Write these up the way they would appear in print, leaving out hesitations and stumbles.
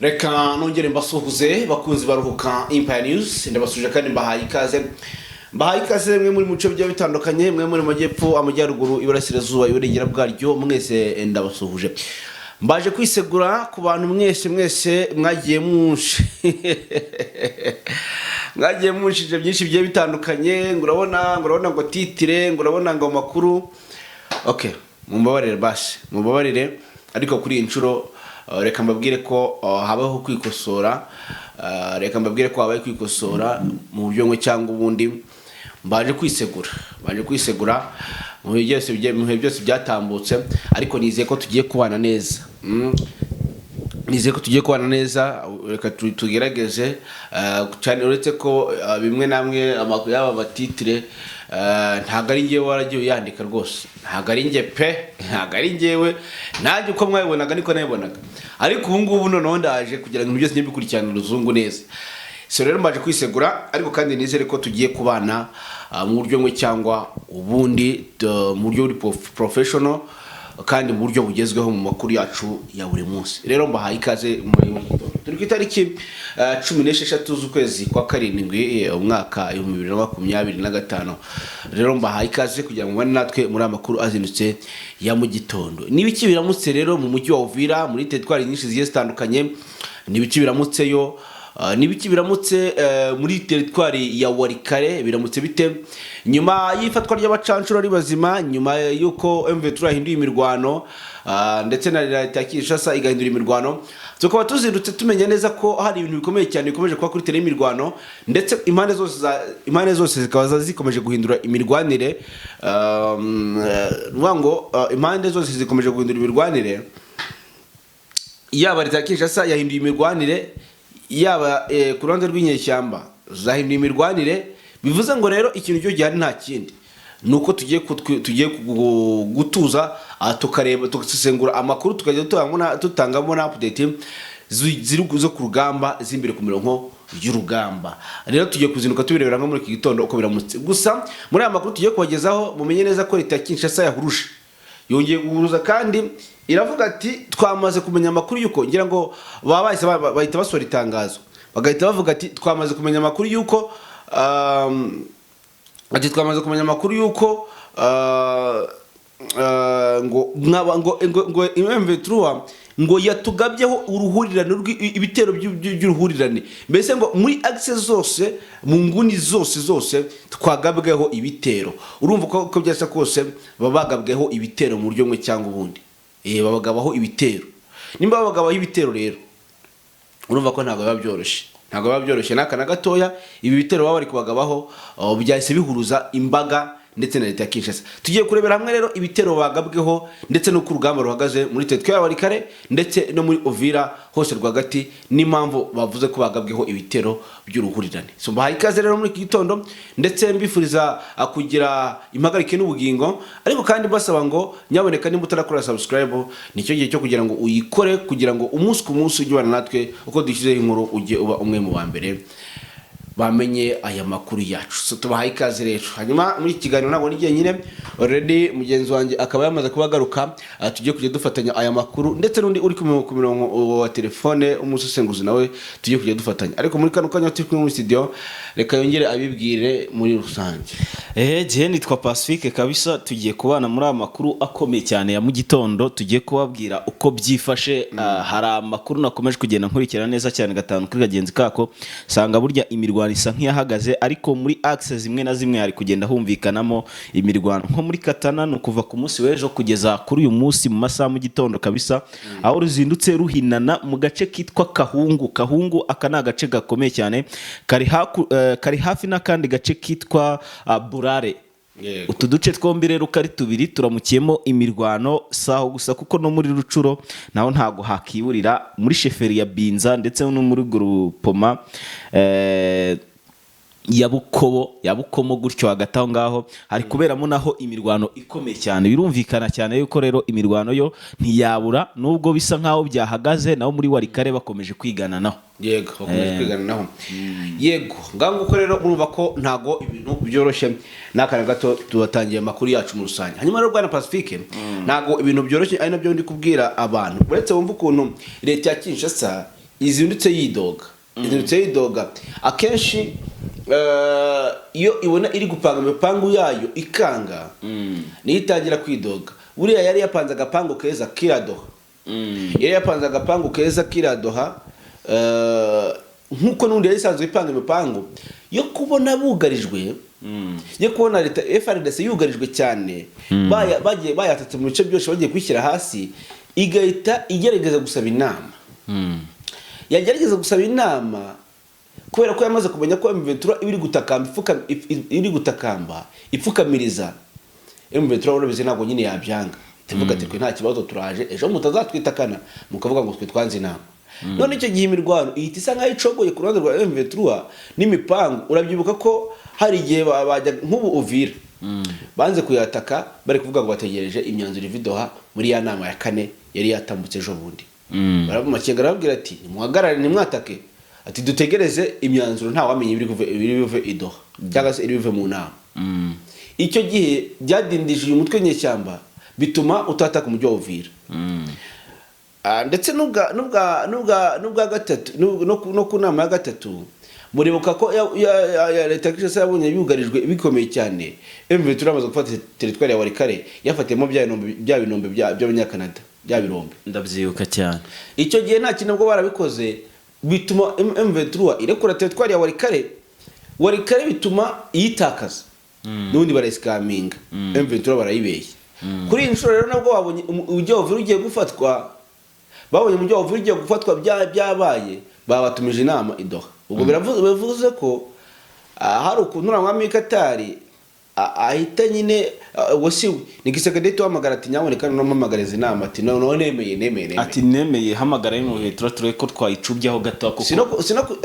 Reka nongere mbasuhuze, bakunzi baruhuka Empire News. Ndabasuje kandi mbahaye ikaze, mbahaye ikaze mwe muri muco bigiye bitandukanye, mwe muri majyepfo, amajyaruguru, iburasirazuba, iburengera bwaryo, mwese ndabasuhuje. Mbaje kwisegura ku bantu mwese mwese mwagiye munshije byinshi bigiye bitandukanye, ngo urabona ngo titre, ngo urabona ngo amakuru. Okay, mumbabarire basi, mumbabarire. Ariko kuri iyi nshuro reka mbabwire ko habaho kwikosora, reka mbabwire ko habaye kwikosora mu buryo bumwe cyangwa ubundi. Mbaje kwisegura, mbaje kwisegura mu bihe byose byatambutse, ariko nizeye ko tugiye kubana neza. Nizeye ko tugiye kubana neza. Reka tugerageze, cyane uretse ko bimwe namwe yaba amatitre, ntabwo ari njyewe waragiye uyandika rwose, ntabwo ari njye pe, ntabwo ari njyewe. Nanjye uko mwabibonaga niko nabibonaga, ariko ubu ngubu noneho ndaje kugira ngo ibintu byose njye bikurikirane uruzungu neza. So rero mbaje kwisegura, ariko kandi nizere ko tugiye kubana mu buryo bumwe cyangwa ubundi, mu buryo buri professional kandi mu buryo bugezweho mu makuru yacu ya buri munsi. Rero mbahaye ikaze muri iki gitondo. Turi ku itariki 16 z'ukwezi kwa karindwi, umwaka 2025. Rero mbahaye ikaze kugira ngo mubane natwe muri aya makuru azindutse ya mu gitondo. N'ibiki biramutse rero mu mujyi wa Uvira, muri teritwari nyinshi zigiye zitandukanye? N'ibiki biramutseyo? N'ibiki biramutse muri teritwari ya Walikale? Biramutse bite nyuma y'ifatwa ry'abacancuro ari bazima, nyuma y'uko M23 yahinduye imirwano, ndetse na leta ya Kinshasa igahindura imirwano? Tukaba tuzindutse tumenya neza ko hari ibintu bikomeye cyane bikomeje kuba kuri terrain y'imirwano, ndetse impande zose zikaba zikomeje guhindura imirwanire. Nukuvuga ngo impande zose zikomeje guhindura imirwanire, yaba leta ya Kinshasa yahinduye imirwanire, yaba ku ruhande rw'inyeshyamba zahinduye imirwanire. Bivuze ngo rero ikintu cyo gihari nta kindi, ni uko tugiye gutuza, tukareba, tugasesengura amakuru, tukajya dutangamo na update ziri zo ku rugamba, z'imbere ku mirongo y'urugamba. Rero tugiye kuzinduka tubirebera nko muri iki gitondo uko biramutse. Gusa muri aya makuru tugiye kubagezaho, mumenye neza ko leta ya Kinshasa yahuruje, yongeye guhuruza, kandi iravuga ati twamaze kumenya amakuru y'uko, ngira ngo baba bahise bahita basohora itangazo, bagahita bavuga ati twamaze kumenya amakuru y'uko ati twamaze kumenya amakuru y'uko ngo mwaba ngo M23 ngo yatugabyeho uruhurirane ibitero by'uruhurirane, mbese ngo muri axe zose, mu nguni zose zose twagabweho ibitero. Urumva ko byasa kose baba bagabweho ibitero mu buryo bumwe cyangwa ubundi, babagabaho ibitero. Nimba babagabaho ibitero rero, urumva ko ntabwo biba byoroshye, ntabwo biba byoroshye n'aka na gatoya. Ibi bitero baba bari kubagabaho, byahise bihuruza imbaga ndetse na leta ya Kinshasa. Tugiye kurebera hamwe rero ibitero bagabweho, ndetse n'uko urugamba ruhagaze muri teritwari ya Walikale ndetse no muri Uvira hose rwagati, n'impamvu bavuze ko bagabweho ibitero by'uruhurirane. So mbahaye ikaze rero muri iki gitondo, ndetse mbifuriza kugira impagarike n'ubugingo, ariko kandi mbasaba ngo nyaboneka nimba utarakora subscribe, nicyo gihe cyo kugira ngo uyikore, kugira ngo umunsi ku munsi ujye ubana natwe uko dushyizeho inkuru, ujye uba umwe mu ba mbere bamenye aya makuru yacu. So tubahaye ikaze rero. Hanyuma muri iki kiganiro ntabwo ni jyenyine, already mugenzi wanjye akaba yamaze kuba agaruka, tugiye kujya dufatanya aya makuru, ndetse n'undi uri ku mirongo wa telefone, umusesenguzi, nawe tugiye kujya dufatanya. Ariko muri kano kanya turi kumwe muri studio, reka yongere abibwire muri rusange. Jye nitwa Pacifique kabisa. Tugiye kubana muri aya makuru akomeye cyane ya mu gitondo, tugiye kubabwira uko byifashe. Hari amakuru nakomeje kugenda nkurikira neza cyane gatanu kuri kagenzi kako, sanga burya imirwano isa nk'iyahagaze, ariko muri axe zimwe na zimwe hari kugenda humvikanamo imirwano, nko muri Katana. Ni ukuva ku munsi w'ejo kugeza kuri uyu munsi mu masaha mu gitondo kabisa, aho ruzindutse ruhinana mu gace kitwa Kahungu. Kahungu aka ni agace gakomeye cyane kari hafi n'akandi gace kitwa Burare. Utu duce twombi rero uko ari tubiri turamukiyemo imirwano. Si aho gusa, kuko no muri Rucuro naho ntago hakiburira, muri chefferie ya Binza ndetse no muri groupement ya Bukobo, ya Bukomo gutyo. Hagati aho ngaho hari kuberamo naho imirwano ikomeye cyane. Birumvikana cyane yuko rero imirwano yo ntiyabura, nubwo bisa nkaho byahagaze. Naho muri Walikale bakomeje kwigana naho. Yego, bakomeje kwigana naho. Yego, ngaho nguko rero murumva ko ntago ibintu byoroshye n'akanya gato. Tubatangiye amakuru yacu muri rusange. Hanyuma rero bwana Pacifique, ntago ibintu byoroshye, ari nabyo ndi kubwira abantu. Uretse wumva ukuntu leta ya Kinshasa Izindutse yidoga, izindutse yidoga. Akenshi iyo ibona iri gupanga imipangu yayo ikanga, niyo itangira kwidoga. Buriya yari yapanze agapangu keza kiradoha, yari yapanze agapangu keza kiradoha, nk'uko n'ubundi yari isanzwe ipanga imipangu yo kubona bugarijwe, yo kubona leta FARDC yugarijwe cyane, bagiye bayatatse mu bice byose, bagiye kwishyira hasi, igahita igerageza gusaba inama. Yagerageza gusaba inama kubera ko yamaze kumenya ko M23 iba iri gutakamba, iri gutakamba ipfukamiriza M23. Urabizi, ntabwo nyine yabyanga, tuvuga ati: "Twe nta kibazo, turaje ejo mutazatwitakana mukavuga ngo twe twanze inama." None icyo gihe imirwano ihita isa nkaho icogoye ku ruhande rwa M23 n'imipangu. Urabyibuka ko hari igihe bajya nk'ubu Uvira banze kuyataka, bari kuvuga ngo bategereje imyanzuro iva i Doha muri ya nama ya kane yari yatambutse ejo bundi. Makenga arababwira ati: "Nimuhagarare, ntimwatake," ati: "Dutegereze imyanzuro, ntawamenya ibiri buve i Doha cyangwa se iri buve mu nama." Icyo gihe byadindije uyu mutwe nyeshyamba, bituma utataka umujyi wa Uvira. Ndetse n'ubwa gatatu, no ku nama ya gatatu, muribuka ko ya leta ya Kinshasa yabonye yugarijwe bikomeye cyane, M23 yamaze gufata teritwari ya Walikale, yafatiyemo bya binombe by'Abanyakanada, bya birombe. Ndabyibuka cyane. Icyo gihe nta kintu bwo barabikoze, bituma M23 irekura teritwari ya Walikale. Walikale bituma iyitakaza, n'ubundi barayisikaminga, M23 barayibeshya. Kuri iyi nshuro rero nabwo babonye umujyi wa Uvira ugiye gufatwa, babonye umujyi wa Uvira ugiye gufatwa, byabaye, babatumije inama i Doha. Ubwo bivuze ko hari ukuntu uriya mwami w'i ahita nyine, ubwo si we, ni Tshisekedi uhamagara ati: "Nyamuneka noneho inama," ati: "Noneho nemeye, nemeye, nemeye." Ati: "Nemeye, hamagara mu turebe ko twayicubyaho gato kuko."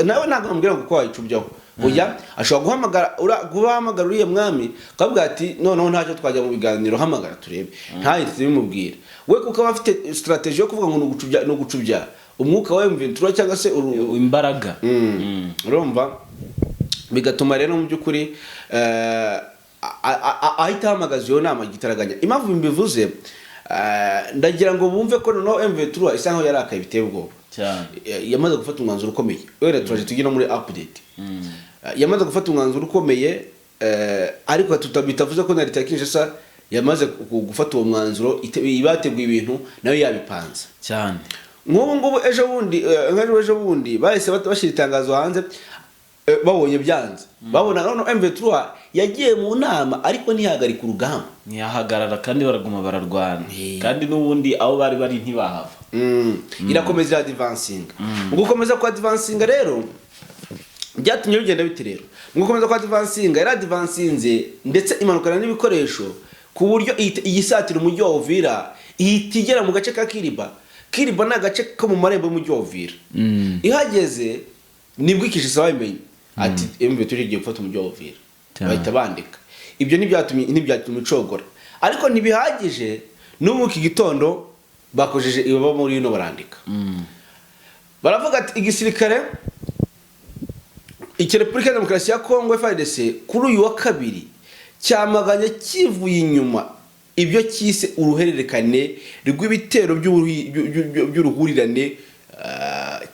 Nawe ntabwo namubwira ngo ko wayicubyaho. Oya, ashobora guhamagara guhamagara uriya mwami akavuga ati: "Noneho ntacyo, twajya mu biganiro, hamagara turebe." Ntahite bimubwira we, kuko aba afite strategy yo kuvuga ngo ni ugucubya, ni ugucubya umwuka wa M23 cyangwa se imbaraga. Urumva, bigatuma rero mu by'ukuri ahita ahamagaza iyo nama gitaraganya. Impamvu mbivuze, ndagira ngo bumve ko noneho M23 isa nkaho yarakaye biteye ubwoba. Cyane. Yamaze gufata umwanzuro ukomeye. Wenda turaje tujye no muri update. Yamaze gufata umwanzuro ukomeye, ariko bitavuze ko na leta ya Kinshasa yamaze gufata uwo mwanzuro, bateguye ibintu nayo yabipanze. Cyane. Nk'ubu ngubu ejo bundi, nk'ejo ejo bundi bahise bashyira itangazo hanze, babonye byanze, babona none M23 yagiye mu nama ariko ntihagarika urugamba. Ntiyahagarara, kandi baraguma bararwana, kandi n'ubundi aho bari bari ntibahava. Irakomeza iradivansinga. Mu gukomeza kwa adivansinga rero byatumye bigenda bite? Rero mu gukomeza kwa adivansinga, yaradivansinze ndetse imanukana n'ibikoresho ku buryo ihita igisatira umujyi wa Uvira, ihita igera mu gace ka Kiriba. Kiriba ni agace ko mu marembo y'umujyi wa Uvira. Ihageze nibwo Kinshasa babimenye ati: "M23 igiye gufata umujyi wa Uvira." Cyane. Bahita bandika ibyo. Ntibyatumye icogora, ariko ntibihagije. N'ubu iki gitondo bakojeje ibaba muri bino, barandika, baravuga ati: "Igisirikare icya Repubulika ya Demokarasi ya Kongo, FARDC, kuri uyu wa kabiri cyamaganye kivuye inyuma ibyo cyise uruhererekane rw'ibitero by'uruhurirane,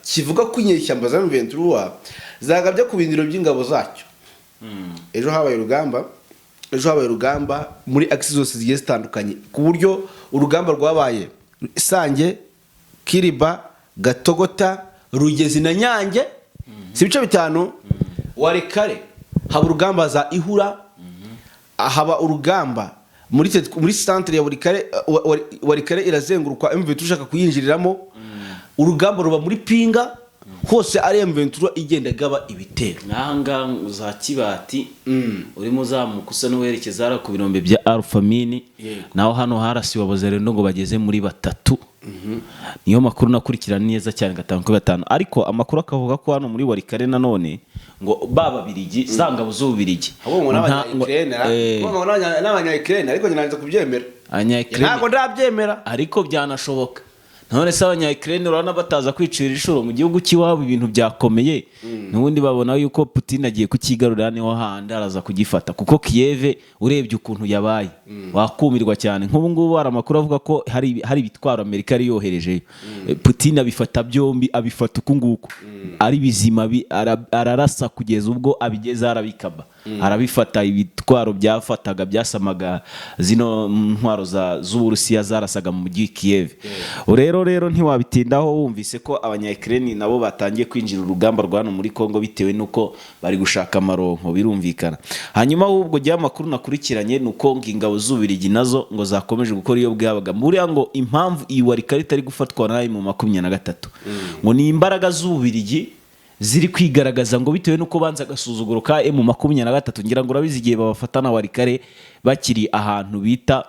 kivuga ko inyeshyamba za M23 zagabye ku birindiro by'ingabo zacyo." Ejo habaye urugamba, ejo habaye urugamba muri axes zose zigiye zitandukanye, ku buryo urugamba rwabaye Sange, Kiriba, Gatogota, Rugezi na Nyange, si ibice bitanu? Walikale haba urugamba, za Ihura haba urugamba, muri centre ya Walikale. Walikale irazengurukwa, M23 ushaka kuyinjiriramo. Urugamba ruba muri Pinga hose, ari M23 igenda igaba ibitero. Nk'aha ngaha za Kibati, urimo uzamuka usa n'uwerekeza hariya ku birombe bya Alphamine. Naho hano harasiwe abazarendo ngo bageze muri batatu, niyo makuru nakurikirana neza cyane gatanu kuri gatanu. Ariko amakuru akavuga ko hano muri Walikale nanone ngo ba Babirigi, za ngabo z'Ububirigi Ahubwo ngo n'abanya-Ukraine, ngo n'abanya-Ukraine, ariko njye nanze kubyemera. Abanya-Ukraine. Ntabwo ndabyemera. Ariko byanashoboka. None se abanya Ukraine urabona bataza kwicira inshuro mu gihugu cy'iwabo? Ibintu byakomeye, n'ubundi babona yuko Putin agiye kukigarurira, niho handi araza kugifata, kuko Kiev urebye ukuntu yabaye wakumirwa cyane. Nk'ubu ngubu hari amakuru avuga ko hari ibitwaro Amerika yari yoherejeyo. Putin abifata byombi, abifata uku nguku ari bizima, ararasa kugeza ubwo abigeze arabikaba, arabifata. Ibitwaro byafataga, byasamaga zino ntwaro z'Uburusiya zarasaga mu mujyi Kiev. Rero ntiwabitindaho, wumvise ko abanya Ukraine nabo batangiye kwinjira urugamba rwa hano muri Congo bitewe n'uko bari gushaka amaronko, birumvikana. Hanyuma ahubwo jya amakuru nakurikiranye ni uko ngo ingabo z'Ububirigi nazo ngo zakomeje gukora iyo bwabaga. Buriya ngo impamvu iyi Walikale itari gufatwa nayo mu 23 ngo ni imbaraga z'Ububirigi ziri kwigaragaza, ngo bitewe n'uko banze agasuzuguro ka M23. Ngira ngo urabizi igihe babafatana Walikale bakiri ahantu bita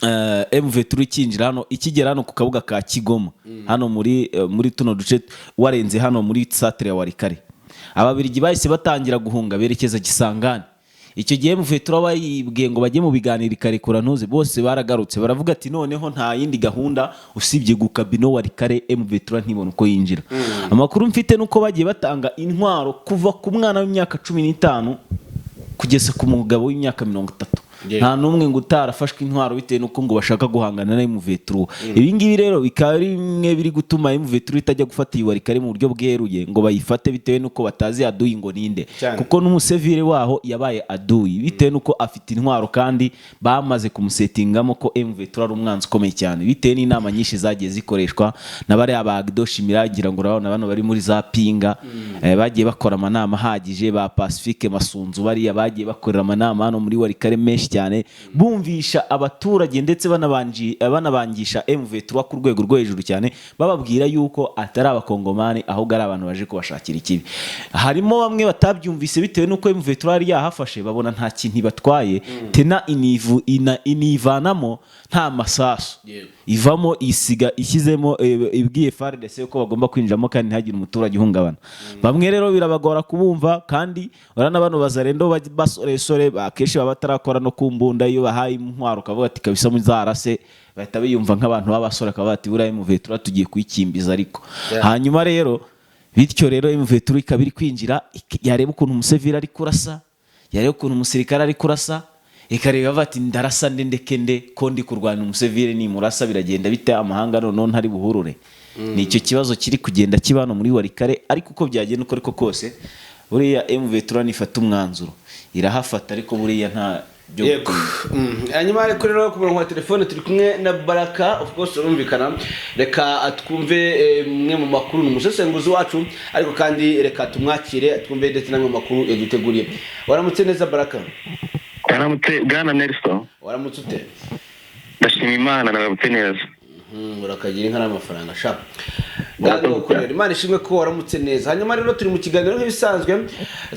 M23 ikinjira hano, ikigera hano ku kabuga ka Kigoma, hano muri tuno duce warenze hano muri centre ya Walikale, Ababirigi bahise batangira guhunga berekeza Kisangani. Icyo gihe M23 bayibwiye ngo bajye mu biganiro ikarekura ntuze, bose baragarutse baravuga ati noneho nta yindi gahunda usibye gukabino Walikale, M23 ntibone uko yinjira. Amakuru mfite nuko bagiye batanga intwaro kuva ku mwana w'imyaka 15 kugeza ku mugabo w'imyaka 30. Nta n'umwe ngo utarafashwe intwaro, bitewe n'uko ngo bashaka guhangana na M23. Ibi ngibi rero bikaba ari bimwe biri gutuma M23 itajya gufata iyi Walikale mu buryo bweruye ngo bayifate, bitewe n'uko batazi aduyi ngo ninde. Kuko n'umusevire waho yabaye aduyi bitewe n'uko afite intwaro, kandi bamaze kumusetingamo ko M23 ari umwanzi ukomeye cyane, bitewe n'inama nyinshi zagiye zikoreshwa na bariya ba Agdo Shimira. Ngira ngo urabona bano bari muri za Pinga, bagiye bakora amanama ahagije, ba Pacifique Masunzu, bariya bagiye bakorera amanama hano muri Walikale menshi cyane, bumvisha abaturage ndetse banabangisha M23 ku rwego rwo hejuru cyane, bababwira yuko atari Abakongomani ahubwo ari abantu baje kubashakira ikibi. Harimo bamwe batabyumvise bitewe n'uko M23 yari yahafashe, babona nta kintu ibatwaye, tena inivanamo nta masasu. Ivamo isiga ishyizemo, ibwiye FARDC ko bagomba kwinjiramo kandi ntihagire umuturage uhungabana. Bamwe rero birabagora kubumva, kandi urabona bano bazarendo basoresore akenshi baba batarakora no ku mbunda. Iyo bahaye intwaro ukavuga ati kabisa muzarase, bahita biyumva nk'abantu b'abasore, akavuga ati buriya M23 tugiye kuyikimbiza. Ariko hanyuma rero bityo rero M23 ikaba iri kwinjira, yareba ukuntu umusivili ari kurasa, yareba ukuntu umusirikare ari kurasa, ikareba bati ndarasa nde ndeke nde, ko ndi kurwana umusivile, nimurasa biragenda bite? Amahanga noneho ntari buhurure. Ni icyo kibazo kiri kugenda kiba hano muri Walikale. Ariko uko byagenda uko ariko kose, buriya M23 nifata umwanzuro irahafata, ariko buriya nta byo gutinda. Hanyuma ariko rero ku murongo wa telefone turi kumwe na Baraka, of course urumvikana. Reka twumve mwe mu makuru, ni umusesenguzi wacu, ariko kandi reka tumwakire twumve ndetse n'amwe mu makuru yaduteguriye. Waramutse neza, Baraka? Waramutse, bwana Nelson. Waramutse ute? Ndashima Imana, naramutse neza. Urakagira inka n'amafaranga sha. Ngaho Imana ishimwe ko waramutse neza. Hanyuma rero turi mu kiganiro nk'ibisanzwe,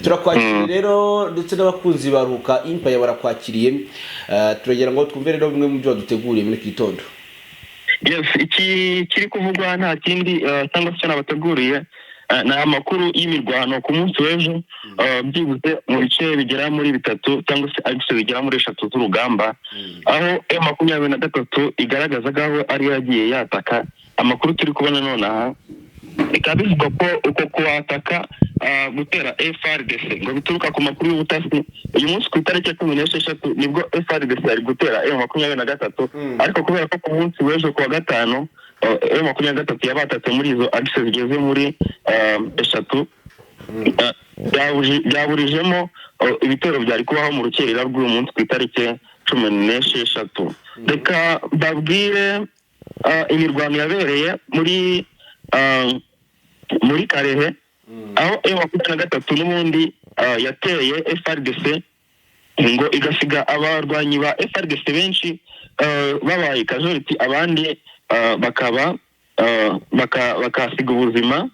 turakwakiriye rero, ndetse n'abakunzi ba Ruka Impaya barakwakiriye. Turagira ngo twumve rero bimwe mu byo waduteguriye muri iki gitondo. Yes, iki kiri kuvugwa nta kindi, cyangwa se icyo nabateguriye, ni amakuru y'imirwano ku munsi w'ejo, byibuze mu bice bigera muri bitatu cyangwa se ariko bigera muri eshatu z'urugamba, aho M23 igaragaza ko ariyo yagiye yataka. Amakuru turi kubona nonaha bikaba bivugwa ko uko kuwataka, gutera FARDC, ngo bituruka ku makuru y'ubutasi. Uyu munsi ku itariki ya 16 nibwo FARDC yari gutera M23, ariko kubera ko ku munsi w'ejo ku wa gatanu M23 yabatatse muri izo axe zigeze muri eshatu, byaburijemo ibitero byari kubaho mu rukerera rw'uyu munsi ku itariki 16. Reka mbabwire imirwano yabereye muri Kalehe, aho M23 n'ubundi yateye FARDC, ngo igasiga abarwanyi ba FARDC benshi babaye casualty, abandi bakaba bakasiga ubuzima.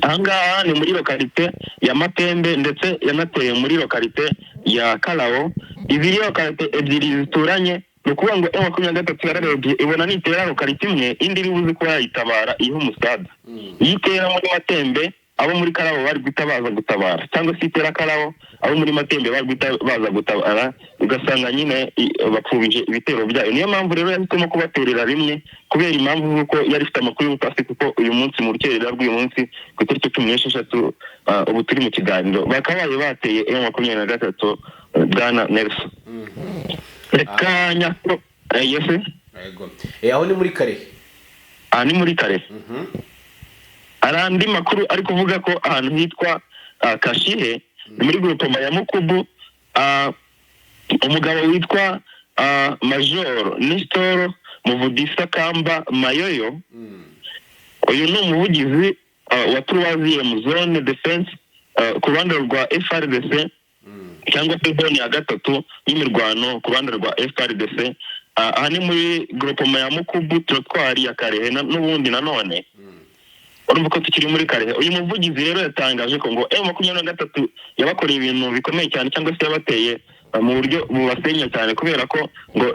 Ahangaha ni muri localité ya Matembe, ndetse yanateye muri localité ya Karabo. Izi localité ebyiri zituranye, ni ukuvuga ngo M23 yararebye ibona nitera localité imwe, indi iri buze kuba yayitabara iha umusada. Iyo itera muri Matembe, abo muri Karabo bari guhita baza gutabara, cyangwa se itera Karabo abo muri Matembe bari guhita baza gutabara, ugasanga nyine bapfubije ibitero byayo. Niyo mpamvu rero yahisemo kubaterera rimwe, kubera impamvu z'uko yari ifite amakuru y'ubutasi, kuko uyu munsi mu rukerera rw'uyu munsi ku itariki 16, ubu turi mu kiganiro, bakabaye bateye M23, bwana Nelson. Reka nyako yes. Yego. Aho ni muri Kare. Aha ni muri Kare. Hari andi makuru ari kuvuga ko ahantu hitwa Kashihe, ni muri groupement ya Mukubu, umugabo witwa Major Nestor Muvudisa Kamba Mayoyo, uyu ni umuvugizi wa troisième zone defense ku ruhande rwa FARDC, cyangwa se zone ya gatatu y'imirwano ku ruhande rwa FARDC. Aha ni muri groupement ya Mukubu, territoire ya Karehe, n'ubundi nanone urumva ko tukiri muri Karehe. Uyu muvugizi rero yatangaje ko ngo M23 yabakoreye ibintu bikomeye cyane, cyangwa se yabateye mu buryo bubasenya cyane, kubera ko ngo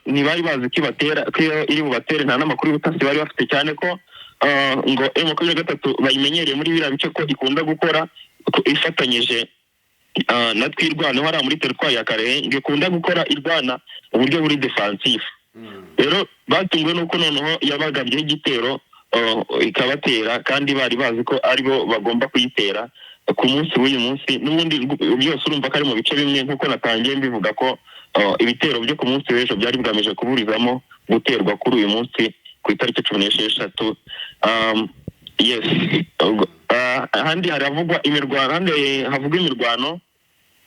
ntibari bazi ko ibatera, ko iyo iri bubatere, nta n'amakuru y'ubutasi bari bafite, cyane ko ngo M23 bayimenyereye muri biriya bice ko ikunda gukora ko ifatanyije na Twirwaneho hariya muri teritwari ya Karehe, ngo ikunda gukora irwana uburyo buri defensive. Rero batunguwe n'uko noneho yabagabyeho igitero, ikabatera kandi bari bazi ko aribo bagomba kuyitera ku munsi w'uyu munsi. N'ubundi byose urumva ko ari mu bice bimwe, nk'uko natangiye mbivuga ko ibitero byo ku munsi w'ejo byari bigamije kuburizamo guterwa kuri uyu munsi ku itariki 16. Yes. Ubwo, ahandi haravugwa imirwano, ahandi havugwa imirwano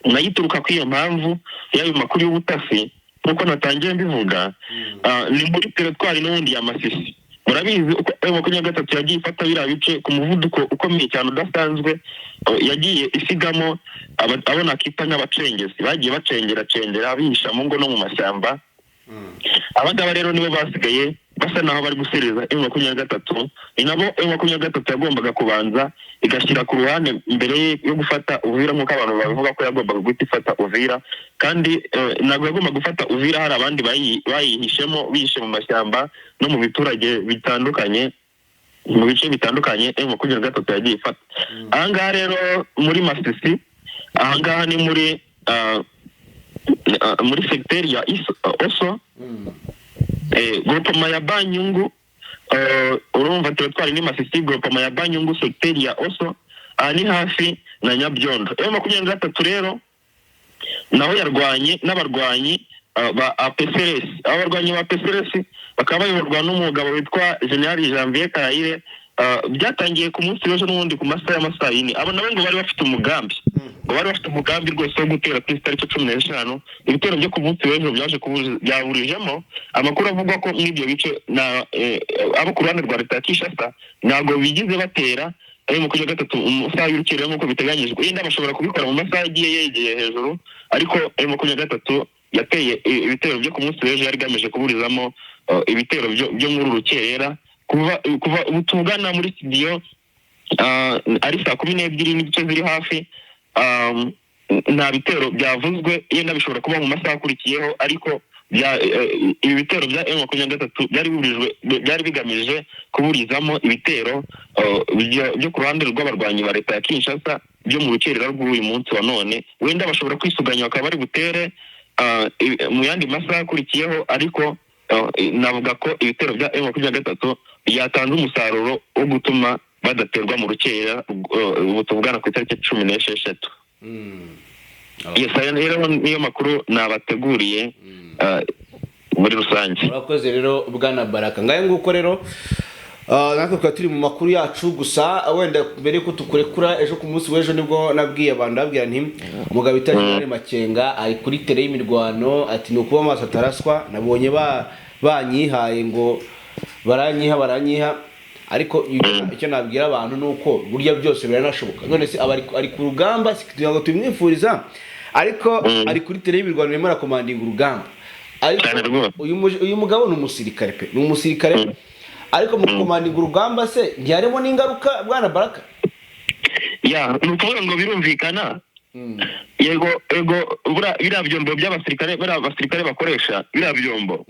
nayo ituruka kuri iyo mpamvu y'ayo makuru y'ubutasi, nk'uko natangiye mbivuga, ni muri teritwari n'ubundi ya Masisi. Murabizi uko M23 yagiye ifata biriya bice ku muvuduko ukomeye cyane udasanzwe, yagiye isigamo abo nakita nk'abacengezi, bagiye bacengera cengera bihisha mu ngo no mu mashyamba. Abangaba rero nibo basigaye basa naho bari gusereza M23. Ni nabo M23 yagombaga kubanza igashyira ku ruhande mbere yo gufata Uvira, nk'uko abantu babivuga ko yagombaga guhita ifata Uvira, kandi ntabwo yagomba gufata Uvira hari abandi bayihishemo, bihishe mu mashyamba no mu biturage bitandukanye, mu bice bitandukanye M23 yagiye ifata. Ahangaha rero muri Masisi, ahangaha ni muri segiteri ya Oso, groupement ya Banyungu. Urumva teritwari ni Masisi, groupement ya Banyungu, segiteri ya Oso, aha ni hafi na Nyabyondo. M23 rero naho yarwanye n'abarwanyi ba APCRS. Abo barwanyi ba APCRS bakaba bayoborwa n'umugabo witwa General Janvier Karayire. Byatangiye ku munsi w'ejo n'ubundi ku masaha y'amasaa yine. Abo nabo ngo bari bafite umugambi, ngo bari bafite umugambi rwose wo gutera kuri tariki 15. Ibitero byo ku munsi w'ejo byaje byaburijemo. Amakuru avugwa ko muri ibyo bice na abo ku ruhande rwa leta ya Kinshasa ntabwo bigize batera M23 mu masaha y'urukerera nk'uko biteganyijwe. Yenda bashobora kubikora mu masaha agiye yegeye hejuru, ariko M23 yateye ibitero byo ku munsi w'ejo yari igamije kuburizamo ibitero byo muri uru rukerera. Kuva ubu tuvugana muri studio, ari saa 12:30 ziri hafi, nta bitero byavuzwe. Yenda bishobora kuba mu masaha akurikiyeho, ariko ibi bitero bya M23 byari biburijwe, byari bigamije kuburizamo ibitero byo ku ruhande rw'abarwanyi ba leta ya Kinshasa byo mu rukerera rw'uyu munsi wa none. Wenda bashobora kwisuganya bakaba bari butere mu yandi masaha akurikiyeho, ariko navuga ko ibitero bya M23 byatanze umusaruro wo gutuma badaterwa mu rukerera, ubu tuvugana ku itariki 16. Yes, aya rero niyo makuru nabateguriye muri rusange. Urakoze rero bwana Baraka. Ngayo nguko rero, natwe tukaba turi mu makuru yacu. Gusa wenda mbere yuko tukurekura, ejo ku munsi w'ejo nibwo nabwiye abantu, ndababwira nti umugabo bita General Makenga ari kuri terrain y'imirwano, ati ni ukuba amaso ataraswa. Nabonye banyihaye ngo baranyiha baranyiha, ariko icyo nabwira abantu ni uko burya byose biranashoboka. None se aba ari ku rugamba, si kugira ngo tubimwifuriza, ariko ari kuri terrain y'imirwano, arimo arakomandinga urugamba. Ariko Cyane rwose. uyu mugabo ni umusirikare pe, ni umusirikare, ariko mu gukomandinga urugamba se ntiharimo n'ingaruka, bwana Baraka? Ya, ni ukuvuga ngo birumvikana. Yego yego, biriya byombo by'abasirikare, buriya abasirikare bakoresha biriya byombo,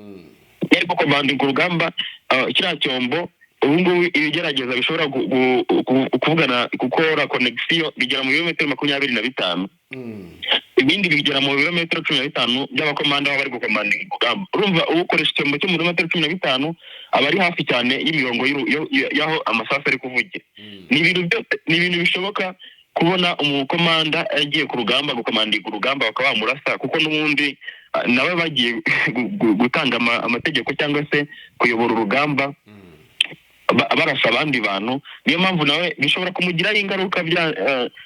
yari gukomandinga urugamba, kiriya cyombo Ubu ngubu ibigerageza bishobora kuvugana, gukora connexion, bigera mu birometero 25. Ibindi bigera mu birometero 15 by'abakomanda baba bari gukomandinga urugamba. Urumva, ukoresha icyombo cyo mu birometero 15 aba ari hafi cyane y'imirongo y'aho amasasu ari kuvugira. Ni ibintu byose, ni ibintu bishoboka kubona umukomanda yagiye ku rugamba gukomandinga urugamba bakaba bamurasa, kuko n'ubundi nawe bagiye gutanga amategeko cyangwa se kuyobora urugamba barasa abandi bantu. Niyo mpamvu nawe bishobora kumugiraho ingaruka bya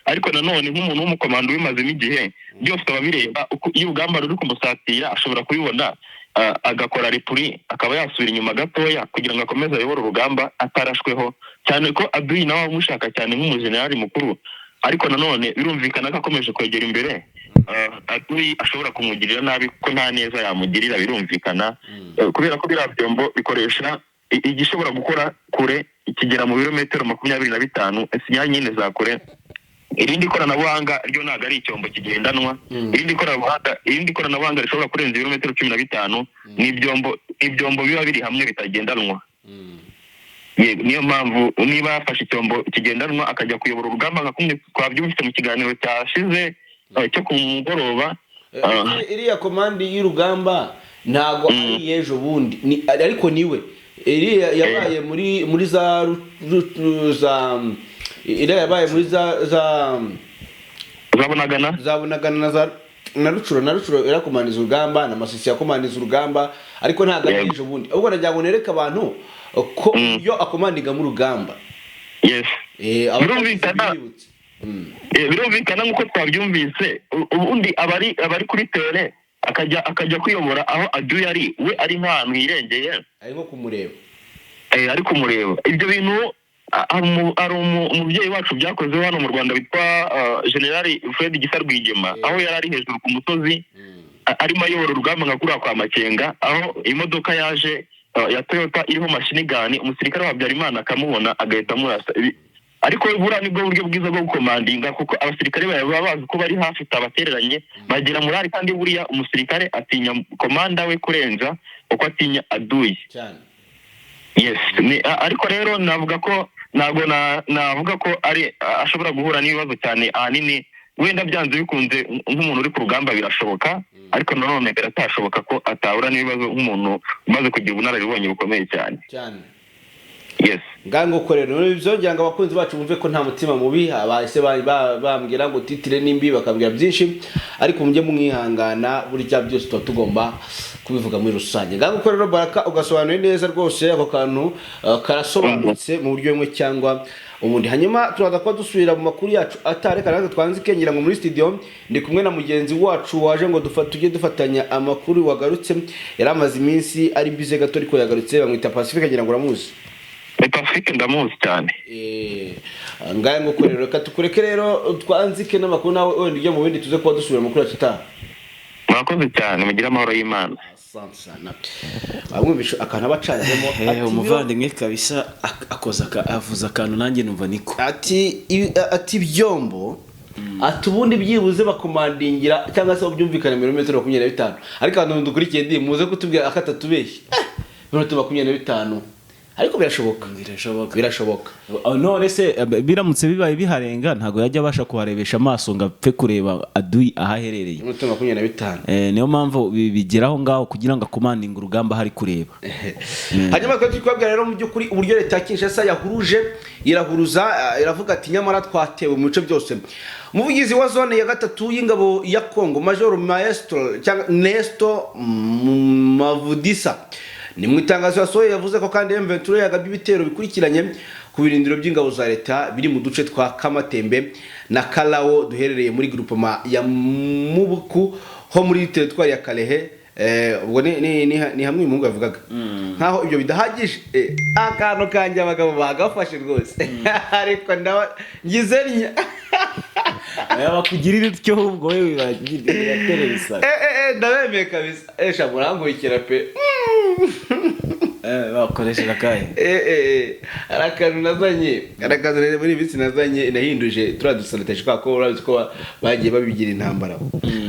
ariko nanone nk'umuntu w'umukomando ubimazemo igihe, byose aba abireba. Iyo urugamba ruri kumusatira ashobora kubibona, agakora repli, akaba yasubira inyuma gatoya kugira ngo akomeze ayobore urugamba atarashweho cyane, ko adui nawe amushaka cyane nk'umujenerali mukuru. Ariko nanone birumvikana ko akomeje kwegera imbere, adui ashobora kumugirira nabi, kuko nta neza yamugirira, birumvikana. Kubera ko biriya byombo bikoresha igishobora gukora kure kigera mu birometero 25, sinyari nyine za kure. Irindi koranabuhanga ryo ntabwo ari icyombo kigendanwa. Irindi koranabuhanga rishobora kurenza ibirometero 15 ni ibyombo biba biri hamwe bitagendanwa. Yego, niyo mpamvu niba yafashe icyombo kigendanwa akajya kuyobora urugamba nka kumwe twabyumvise mu kiganiro cyashize cyo ku mugoroba. Iriya command y'urugamba ntabwo ari iy'ejo bundi. Ariko niwe iriya yabaye muri za za iriya yabaye muri za Zabonagana. Za Bunagana na za na Rucuro irakomandiza urugamba, na Masisi yakomandiza urugamba, ariko ntabwo ari ejo bundi. Ahubwo nagira ngo nereke abantu ko iyo akomandingamo urugamba. Abatabizi Birumvikana. bibutse. Birumvikana nk'uko twabyumvise, ubundi abari kuri terrain, akajya kuyobora aho adui ari, we ari nk'ahantu hirengeye. Ari nko kumureba. Ari kumureba. Ibyo bintu hari umubyeyi wacu byakozeho hano mu Rwanda witwa Generali Fred Gisa Rwigema, aho yari ari hejuru ku musozi, arimo ayobora urugamba nka kuriya kwa Makenga, aho imodoka yaje ya Toyota iriho machine gun, umusirikare wa Habyarimana akamubona agahita amurasa. Ariko buriya nibwo buryo bwiza bwo gukomandinga, kuko abasirikare bawe baba bazi ko bari hafi, utabatereranye, bagira morale. Kandi buriya umusirikare atinya komanda we kurenza uko atinya adui. Cyane. Yes, ariko rero navuga ko ntabwo navuga ko ari ashobora guhura n'ibibazo cyane. Ahanini wenda byanze bikunze nk'umuntu uri ku rugamba birashoboka, ariko nanone biratashoboka ko atahura n'ibibazo nk'umuntu umaze kugira ubunararibonye bukomeye cyane. Cyane. Yes. Ngango rero byongera ngo abakunzi bacu bumve ko nta mutima mubi. Bahise bambwira ngo titre nimbi, bakambwira byinshi, ariko mujye mwihangana, burya byose tuba tugomba kubivuga muri rusange. Ngango rero Baraka, ugasobanuye neza rwose, ako kantu karasobanutse mu buryo bumwe cyangwa ubundi. Hanyuma turaza kuba dusubira mu makuru yacu atareka natwe twanzike. Ngira ngo muri studio ndi kumwe na mugenzi wacu waje ngo tujye dufatanya amakuru, wagarutse. Yari amaze iminsi ari bize gato, ariko yagarutse. Bamwita Pacifique, ngira ngo uramuzi. Pacifique ndamuzi cyane. Ngahe nguko rero, reka tukureke rero twanzike n'amakuru, nawe wenda ujya mu bindi, tuze kuba dusubira mu makuru yacu ataha. Murakoze cyane, mugire amahoro y'Imana. Asante sana. Bamwumvishe akantu abacanzemo. Umuvandimwe kabisa akoze avuze akantu nanjye numva niko. Ati ibyombo, ati ubundi byibuze bakomandingira cyangwa se byumvikane milimetero 25. Ariko abantu dukurikiye ndi muze kutubwira akatatubeshye, ibirometero 25, ariko birashoboka. Birashoboka. Birashoboka. Oh, none se biramutse bibaye biharenga, ntabwo yajya abasha kuharebesha amaso ngo apfe kureba adui aho aherereye. Ibirometero 25. Niyo mpamvu bigera aho ngaho kugira ngo akomandinge urugamba hari kureba. Hanyuma twari turi kubabwira rero mu by'ukuri uburyo leta ya Kinshasa yahuruje, irahuruza, iravuga ati nyamara twatewe mu bice byose. Umuvugizi wa zone ya gatatu y'ingabo ya Congo, Major Maestro cyangwa Nesto Mavudisa, ni mu itangazo yasohoye yavuze ko kandi M23 yagabye ibitero bikurikiranye ku birindiro by'ingabo za leta biri mu duce twa Kamatembe na Kalao duherereye muri groupement ya Mubuku ho muri teritwari ya Kalehe. Ubwo ni hamwe umuhungu yavugaga nkaho ibyo bidahagije. Akantu kanjye abagabo bagafashe rwose, ariko ndaba ngize nya Bakugirira utyo ahubwo wowe birateresa. Ndabemeye kabisa, sha murankurikira pe. Bakoresheje akahe? Hari akantu nazanye, hari akantu rero muri iyi minsi nazanye, nahinduje turiya dusanateje, kubera ko urabizi ko bagiye babigira intambara.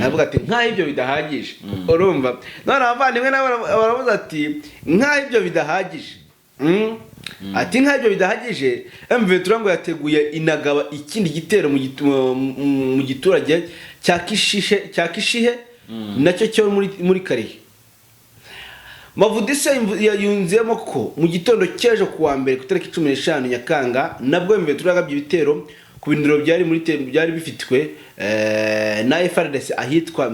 Aravuga ati nk'aho ibyo bidahagije, urumva none abavandimwe nabo baravuze ati nk'aho ibyo bidahagije. Ati nk'ibyo bidahagije, M23 ngo yateguye inagaba ikindi gitero mu giturage cya Kishihe nacyo cyo muri Karihe. Mavudise yunzemo ko mu gitondo cy'ejo kuwa mbere ku itariki 15 Nyakanga nabwo M23 yagabye ibitero ku birindiro byari bifitwe na FARDC ahitwa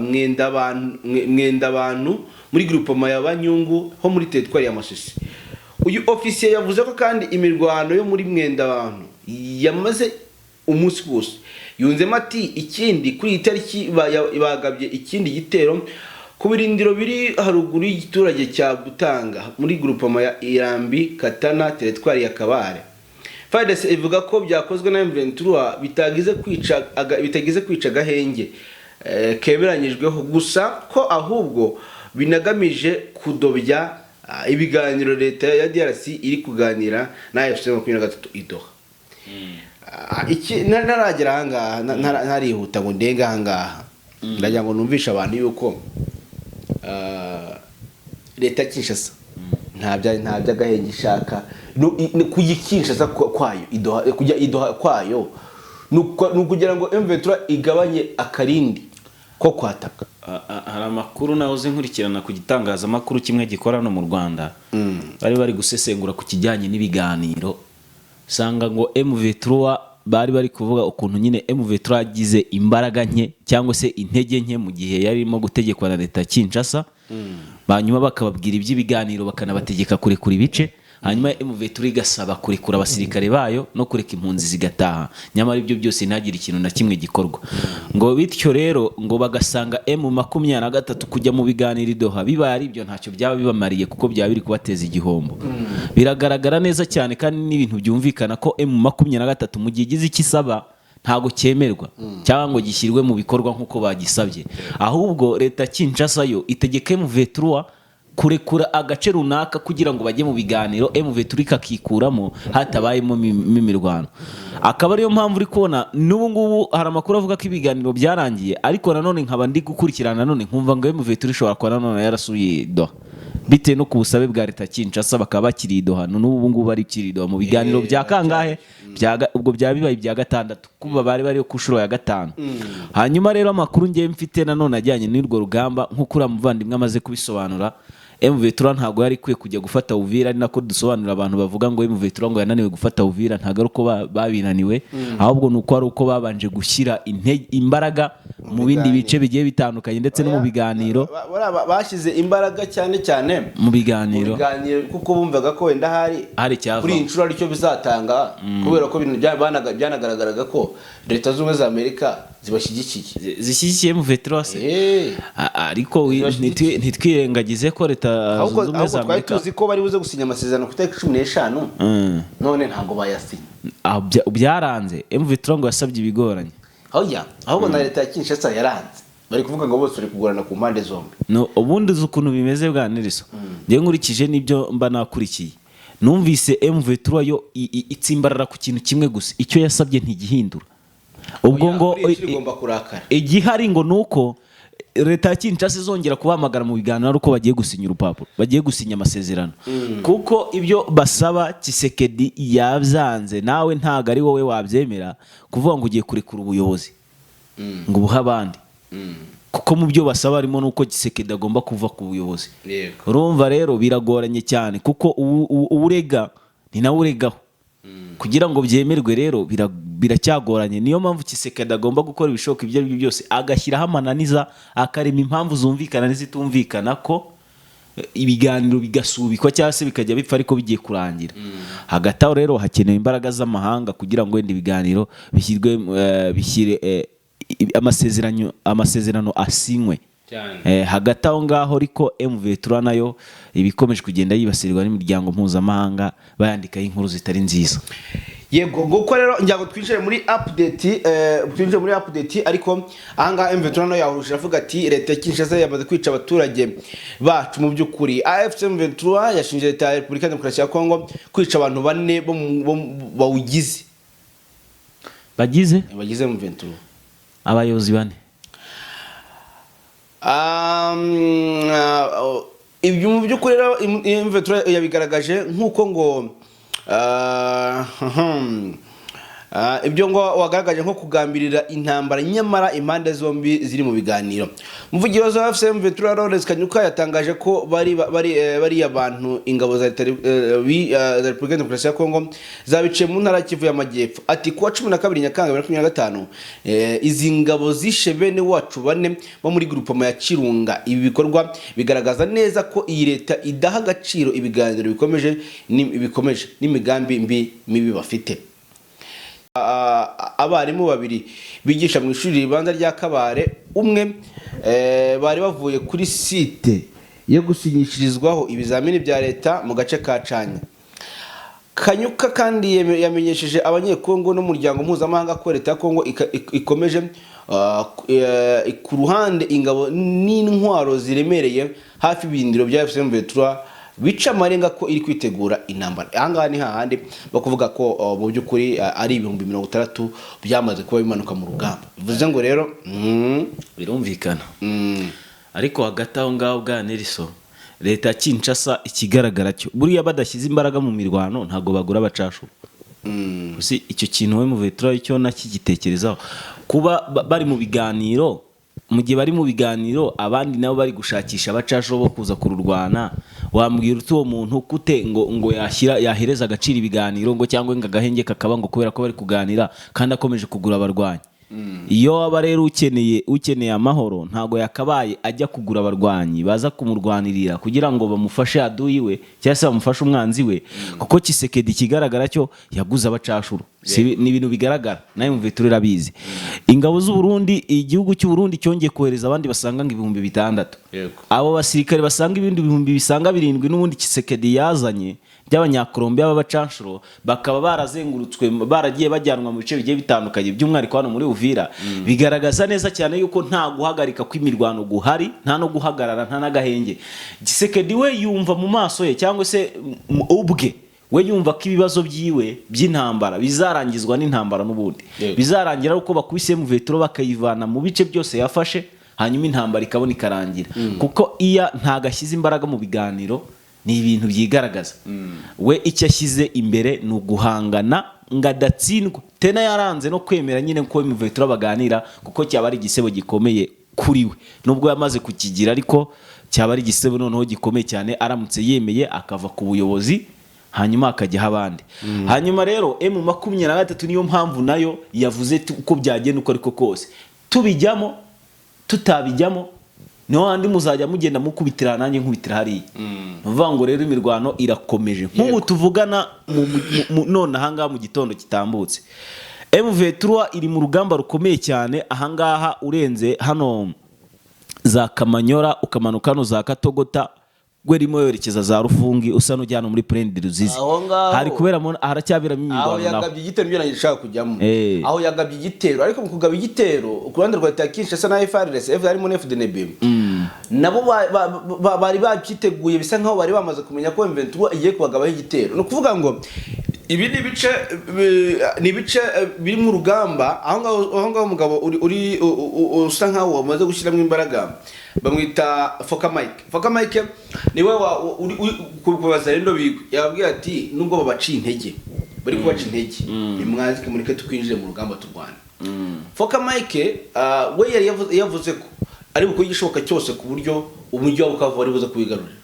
Mwendabantu muri groupement ya Banyungu ho muri teritwari ya Masisi. Uyu ofisiye yavuze ko kandi imirwano yo muri Mwendabantu yamaze umunsi wose. Yunzemo ati ikindi, kuri iyi tariki bagabye ikindi gitero ku birindiro biri haruguru y'igiturage cya Butanga muri groupement ya Irambi Katana, teritwari ya Kabare. FARDC ivuga ko byakozwe na M23 bitagize kwica agahenge kemeranyijweho gusa, ko ahubwo binagamije kudobya ibiganiro leta ya DRC iri kuganira na AFC 23 i Doha. Iki ntaragera ahangaha, ntarihuta ngo ndenge ahangaha, ndagira ngo numvishe abantu yuko leta ya Kinshasa nta by'agahenge ishaka. Ni kujya i Kinshasa kwayo i Doha, kujya i Doha kwayo ni ukugira ngo M23 igabanye akarindi ko kwataka. Hari amakuru nahoze nkurikirana ku gitangazamakuru kimwe gikora hano mu Rwanda, bari gusesengura ku kijyanye n'ibiganiro, usanga ngo M23 bari kuvuga ukuntu nyine M23 yagize imbaraga nke cyangwa se intege nke mu gihe yari irimo gutegekwa na leta ya Kinshasa, hanyuma bakababwira iby'ibiganiro, bakanabategeka kurekura ibice, hanyuma M23 igasaba kurekura abasirikare bayo no kureka impunzi zigataha, nyamara ibyo byose ntagire ikintu na kimwe gikorwa. Ngo bityo rero ngo bagasanga M23 kujya mu biganiro i Doha bibaye ari ibyo ntacyo byaba bibamariye, kuko byaba biri kubateza igihombo. Biragaragara neza cyane kandi n'ibintu byumvikana ko M23 mu gihe igize icyo isaba ntabwo cyemerwa cyangwa ngo gishyirwe mu bikorwa nk'uko bagisabye, ahubwo leta ya Kinshasa yo itegeka M23 kurekura agace runaka kugira ngo bajye mu biganiro, M23 ikakikuramo hatabayemo imirwano. Akaba ariyo mpamvu uri kubona n'ubu ngubu hari amakuru avuga ko ibiganiro byarangiye, ariko nanone nkaba ndi gukurikirana nanone nkumva ngo M23 ishobora kuba nanone yarasubiye Doha bitewe no ku busabe bwa leta ya Kinshasa, bakaba bakiri i Doha n'ubu ngubu bari kiri i Doha mu biganiro bya kangahe? Ubwo byaba bibaye ibya gatandatu kuba bari bari ku nshuro ya gatanu. Hanyuma rero amakuru ngewe mfite nanone ajyanye n'urwo rugamba, nk'uko uriya muvandimwe amaze kubisobanura, M23 ntabwo yari ikwiye kujya gufata Uvira. Ari nako dusobanurira abantu bavuga ngo M23 ngo yananiwe gufata Uvira, ntabwo ari uko babinaniwe, ahubwo ni uko ari uko babanje gushyira imbaraga mu bindi bice bigiye bitandukanye ndetse no mu biganiro. Bashyize imbaraga cyane cyane mu biganiro. Mu biganiro, kuko bumvaga ko wenda hari Hari icyavamo. kuri iyi nshuro aricyo bizatanga, kubera ko ibintu byanagaragaraga ko Leta Zunze Ubumwe za Amerika zibashyigikiye. Zishyigikiye M23 se? Eh. Ariko Zibashyigikiye. ntitwirengagize ko Leta Ahubwo Zunze Ubumwe za ahubwo twari Amerika tuzi ko bari buze gusinya amasezerano ku itariki 15, none ntabwo bayasinye. Ah, byaranze. M23 ngo yasabye ibigoranye. Oya, ahubwo na leta ya Kinshasa yaranze, bari kuvuga ngo bose bari kugorana ku mpande zombi. No, ubundi uzi ukuntu bimeze bwa Neriso, njyewe nkurikije n'ibyo mba nakurikiye, numvise M23 yo itsimbarara ku kintu kimwe gusa: icyo yasabye ntigihindura. Ubwo Oya, ngo kuri iyi nshuro igomba kurakara. Igihari ngo ni uko leta ya Kinshasa izongera kubahamagara mu biganiro ari uko bagiye gusinya urupapuro, bagiye gusinya amasezerano, kuko ibyo basaba Tshisekedi yabyanze. Nawe ntabwo ari wowe wabyemera kuvuga ngo ugiye kurekura ubuyobozi ngo ubuhe abandi, kuko mu byo basaba harimo n'uko Tshisekedi agomba kuva ku buyobozi. Urumva rero biragoranye cyane, kuko urega ni nawe uregaho. Kugira ngo byemerwe rero biracyagoranye. Niyo mpamvu Tshisekedi agomba gukora ibishoboka ibyo ari byo byose, agashyiraho amananiza, akarema impamvu zumvikana n'izitumvikana, ko ibiganiro bigasubikwa cyangwa se bikajya bipfa ariko bigiye kurangira. Hagati aho rero hakenewe imbaraga z'amahanga kugira ngo wenda ibiganiro bishyirwe, bishyire amasezerano asinywe. Cyane. Hagati aho ngaho ariko M23 nayo ibikomeje kugenda yibasirwa n'imiryango mpuzamahanga, bayandikaho inkuru zitari nziza. Yego, nguko rero ngira ngo twinjire muri update. Ariko ahangaha M23 nayo yahuruje, avuga ati leta ya Kinshasa yamaze kwica abaturage bacu. Mu by'ukuri AFC M23 yashinje leta ya Repubulika ya Demokarasi ya Kongo kwica abantu bane bo bawugize. Bagize? Bagize M23. Abayobozi bane. Ibyo mu by'ukuri rero M23 yabigaragaje nk'uko ngo Ibyo ngo wagaragaje nko kugambirira intambara, nyamara impande zombi ziri mu biganiro. Umuvugizi wa AFC M23, Lawrence Kanyuka, yatangaje ko bari abantu ingabo za leta za Repubulika ya Demokarasi ya Kongo zabiciye mu ntara ya Kivu y'Amajyepfo. Ati: "Kuwa 12 Nyakanga 2025, izi ngabo zishe bene wacu bane bo muri groupement ya Kirunga. Ibi bikorwa bigaragaza neza ko iyi leta idaha agaciro ibiganiro bikomeje n'imigambi mbi mibi bafite." Abarimu babiri bigisha mu ishuri ribanza rya Kabare, umwe bari bavuye kuri site yo gusinyishirizwaho ibizamini bya leta mu gace ka Canya. Kanyuka kandi yamenyesheje Abanyekongo n'umuryango mpuzamahanga ko leta ya Kongo ikomeje ku ruhande ingabo n'intwaro ziremereye hafi y'ibirindiro bya AFC M23, bica amarenga ko iri kwitegura intambara. Ahangaha ni hahandi bakuvuga ko mu by'ukuri ari 60,000 byamaze kuba bimanuka mu rugamba. Bivuze ngo rero Birumvikana. Ariko hagati aho ngaho bwa Nelson, leta ya Kinshasa, ikigaragara cyo buriya badashyize imbaraga mu mirwano ntabwo bagura abacashu. Uzi icyo kintu we muvetura icyo nakigitekerezaho, kuba bari mu biganiro, mu gihe bari mu biganiro abandi nabo bari gushakisha abacashu bo kuza kururwana, wambwira uti uwo muntu kute ngo yashyira yahereza agaciro ibiganiro, ngo cyangwa ngo agahenge kakaba ngo kubera ko bari kuganira kandi akomeje kugura abarwanyi? Iyo waba rero ukeneye amahoro, ntabwo yakabaye ajya kugura abarwanyi baza kumurwanirira kugira ngo bamufashe aduyi we cyangwa se bamufashe umwanzi we, kuko Tshisekedi ikigaragara cyo yaguze abacashuro. Ni ibintu bigaragara, nawe mvuye irabizi. Ingabo z'u Burundi, igihugu cy'u Burundi cyongeye kohereza abandi basanga ngo 6000. Abo basirikare basanga ibindi bihumbi bisanga 7 n'ubundi Tshisekedi yazanye by'Abanyakolombiya b'abacanshuro, bakaba barazengurutswe, baragiye bajyanwa mu bice bigiye bitandukanye, by'umwihariko hano muri Uvira, bigaragaza neza cyane yuko nta guhagarika kw'imirwano guhari, nta no guhagarara, nta n'agahenge. Tshisekedi we yumva mu maso ye, cyangwa se ubwe we yumva ko ibibazo byiwe by'intambara bizarangizwa n'intambara n'ubundi. Bizarangira ari uko bakubise M23 bakayivana mu bice byose yafashe, hanyuma intambara ikabona ikarangira, kuko iya ntago ashyize imbaraga mu biganiro, ni ibintu byigaragaza. We icyo ashyize imbere ni uguhangana ngo adatsindwa. Tena yaranze no kwemera nyine ko M23 baganira, kuko cyaba ari igisebo gikomeye kuri we, nubwo yamaze kukigira, ariko cyaba ari igisebo noneho gikomeye cyane aramutse yemeye akava ku buyobozi hanyuma akajyaho abandi. Hanyuma rero M23 niyo mpamvu nayo yavuze uko byagenda uko ariko kose, tubijyamo tutabijyamo, niho handi muzajya mugenda mukubitira nanjye nkubitira hariya. Ni ukuvuga ngo rero imirwano irakomeje nk'ubu tuvugana none ahangaha mu gitondo kitambutse, M23 iri mu rugamba rukomeye cyane ahangaha urenze hano za Kamanyora, ukamanuka hano za Katogota, we ririmo yerekeza za Rufungi, usa n'ujya hano muri Plaine de Ruzizi. Aho ngaho. Hari kuberamo, haracyaberamo Aho imirwano naho. yagabye igitero, nibyo nanjye nshaka kujyamo. Aho yagabye igitero, ariko mu kugaba igitero ku ruhande rwa leta ya Kinshasa na FARDC, harimo na FDNB, nabo bari babyiteguye, bisa nkaho bari bamaze kumenya ko M23 igiye kubagabaho igitero. Ni ukuvuga ngo ibi ni ibice biri mu rugamba aho ngaho. Aho ngaho umugabo uri usa nkaho wamaze gushyiramo imbaraga bamwita Foka Mike. Foka Mike niwe uri kubaza rero bigwe, yababwiye ati: "Nubwo babaciye intege, bari kubaca intege, nimwazike mureke twinjire mu rugamba turwana." Foka Mike we yari yavuze ko ari bukore igishoboka cyose ku buryo umujyi wa Bukavu wari buze kuwigarurira,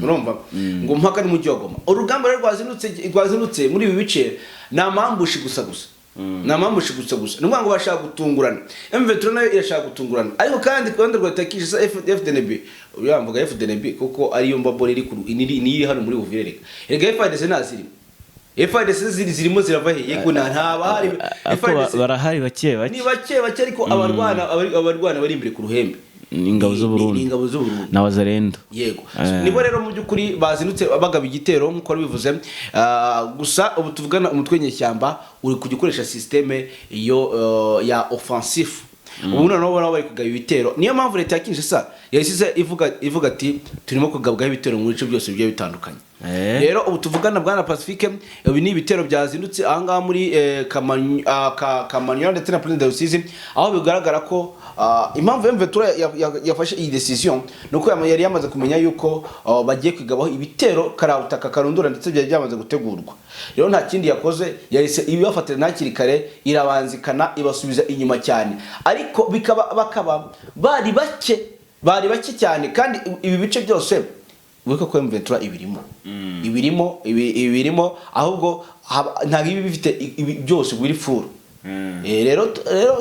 urumva ngo mpaka n'umujyi wa Goma. Urugamba rero rwazindutse muri ibi bice ni amambushi gusa gusa, ni amambushi gusa gusa. Ni ukuvuga ngo bashaka gutungurana, M23 nayo irashaka gutungurana. Ariko kandi ku ruhande rwa Kinshasa, FDNB, uriya mvuga FDNB kuko ariyo mbabona iri ku iri niyo iri hano muri Uvira. Reka FARDC ntazirimo. FARDC zirimo zirava he? Yego, ntaba hari. Ariko FARDC barahari bake bake. Ni bake bake, ariko abarwana bari imbere ku ruhembe Ni ingabo z'u Burundi. Ni ingabo z'u Burundi na Wazalendo. Yego. Nibo rero mu by'ukuri bazindutse bagaba igitero nk'uko bivuze. Gusa ubu tuvugana umutwe w'inyeshyamba uri kujya ukoresha système yo ya offensif. Ubu noneho baba bari kugaba ibitero. Niyo mpamvu leta ya Kinshasa yahise ivuga ati: "Turimo kugabwaho ibitero mu bice byose bigiye bitandukanye." Rero ubu tuvugana, bwana Pacifique, ibi ni ibitero byazindutse ahangaha muri Kamanyola ndetse na Plaine de Rusizi, aho bigaragara ko impamvu M23 yafashe iyi decision ni uko yari yamaze kumenya yuko bagiye kwigabaho ibitero karabutaka karundura, ndetse byari byamaze gutegurwa. Rero nta kindi yakoze, yahise ibibafatira hakiri kare, irabanzikana, ibasubiza inyuma cyane, ariko bikaba bakaba bari bake cyane. Kandi ibi bice byose wibuke ko M23 ibirimo, ahubwo ntabwo ibi bifite ibi byose biri full. Rero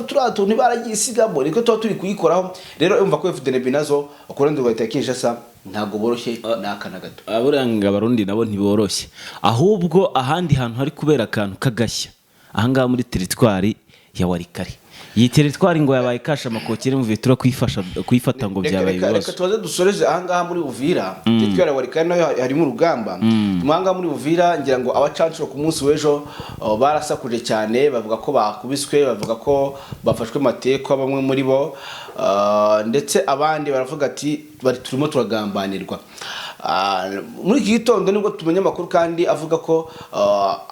turiya tuntu baragiye isigamo, niko tuba turi kuyikoraho. Rero umva ko FDNB nazo ku rundi rwa leta ya Kinshasa ntabwo boroshye n'aka na gato. Aburanga Abarundi nabo ntiboroshye. Ahubwo ahandi hantu hari kubera akantu k'agashya ahangaha muri teritwari ya Walikale, iyi teritwari ngo yabaye kasha amakokere mu vitura kuyifasha kuyifata ngo byabaye Reka ibibazo. Tubaze dusoreze ahangaha muri Uvira. Teritwari ya Walikale nayo harimo urugamba. Ahangaha muri Uvira, ngira ngo abacancuro ku munsi w'ejo barasakuje cyane, bavuga ko bakubiswe, bavuga ko bafashwe matekwa bamwe muri bo, ndetse abandi baravuga ati bari turimo turagambanirwa. Muri iki gitondo nibwo tumenya amakuru kandi avuga ko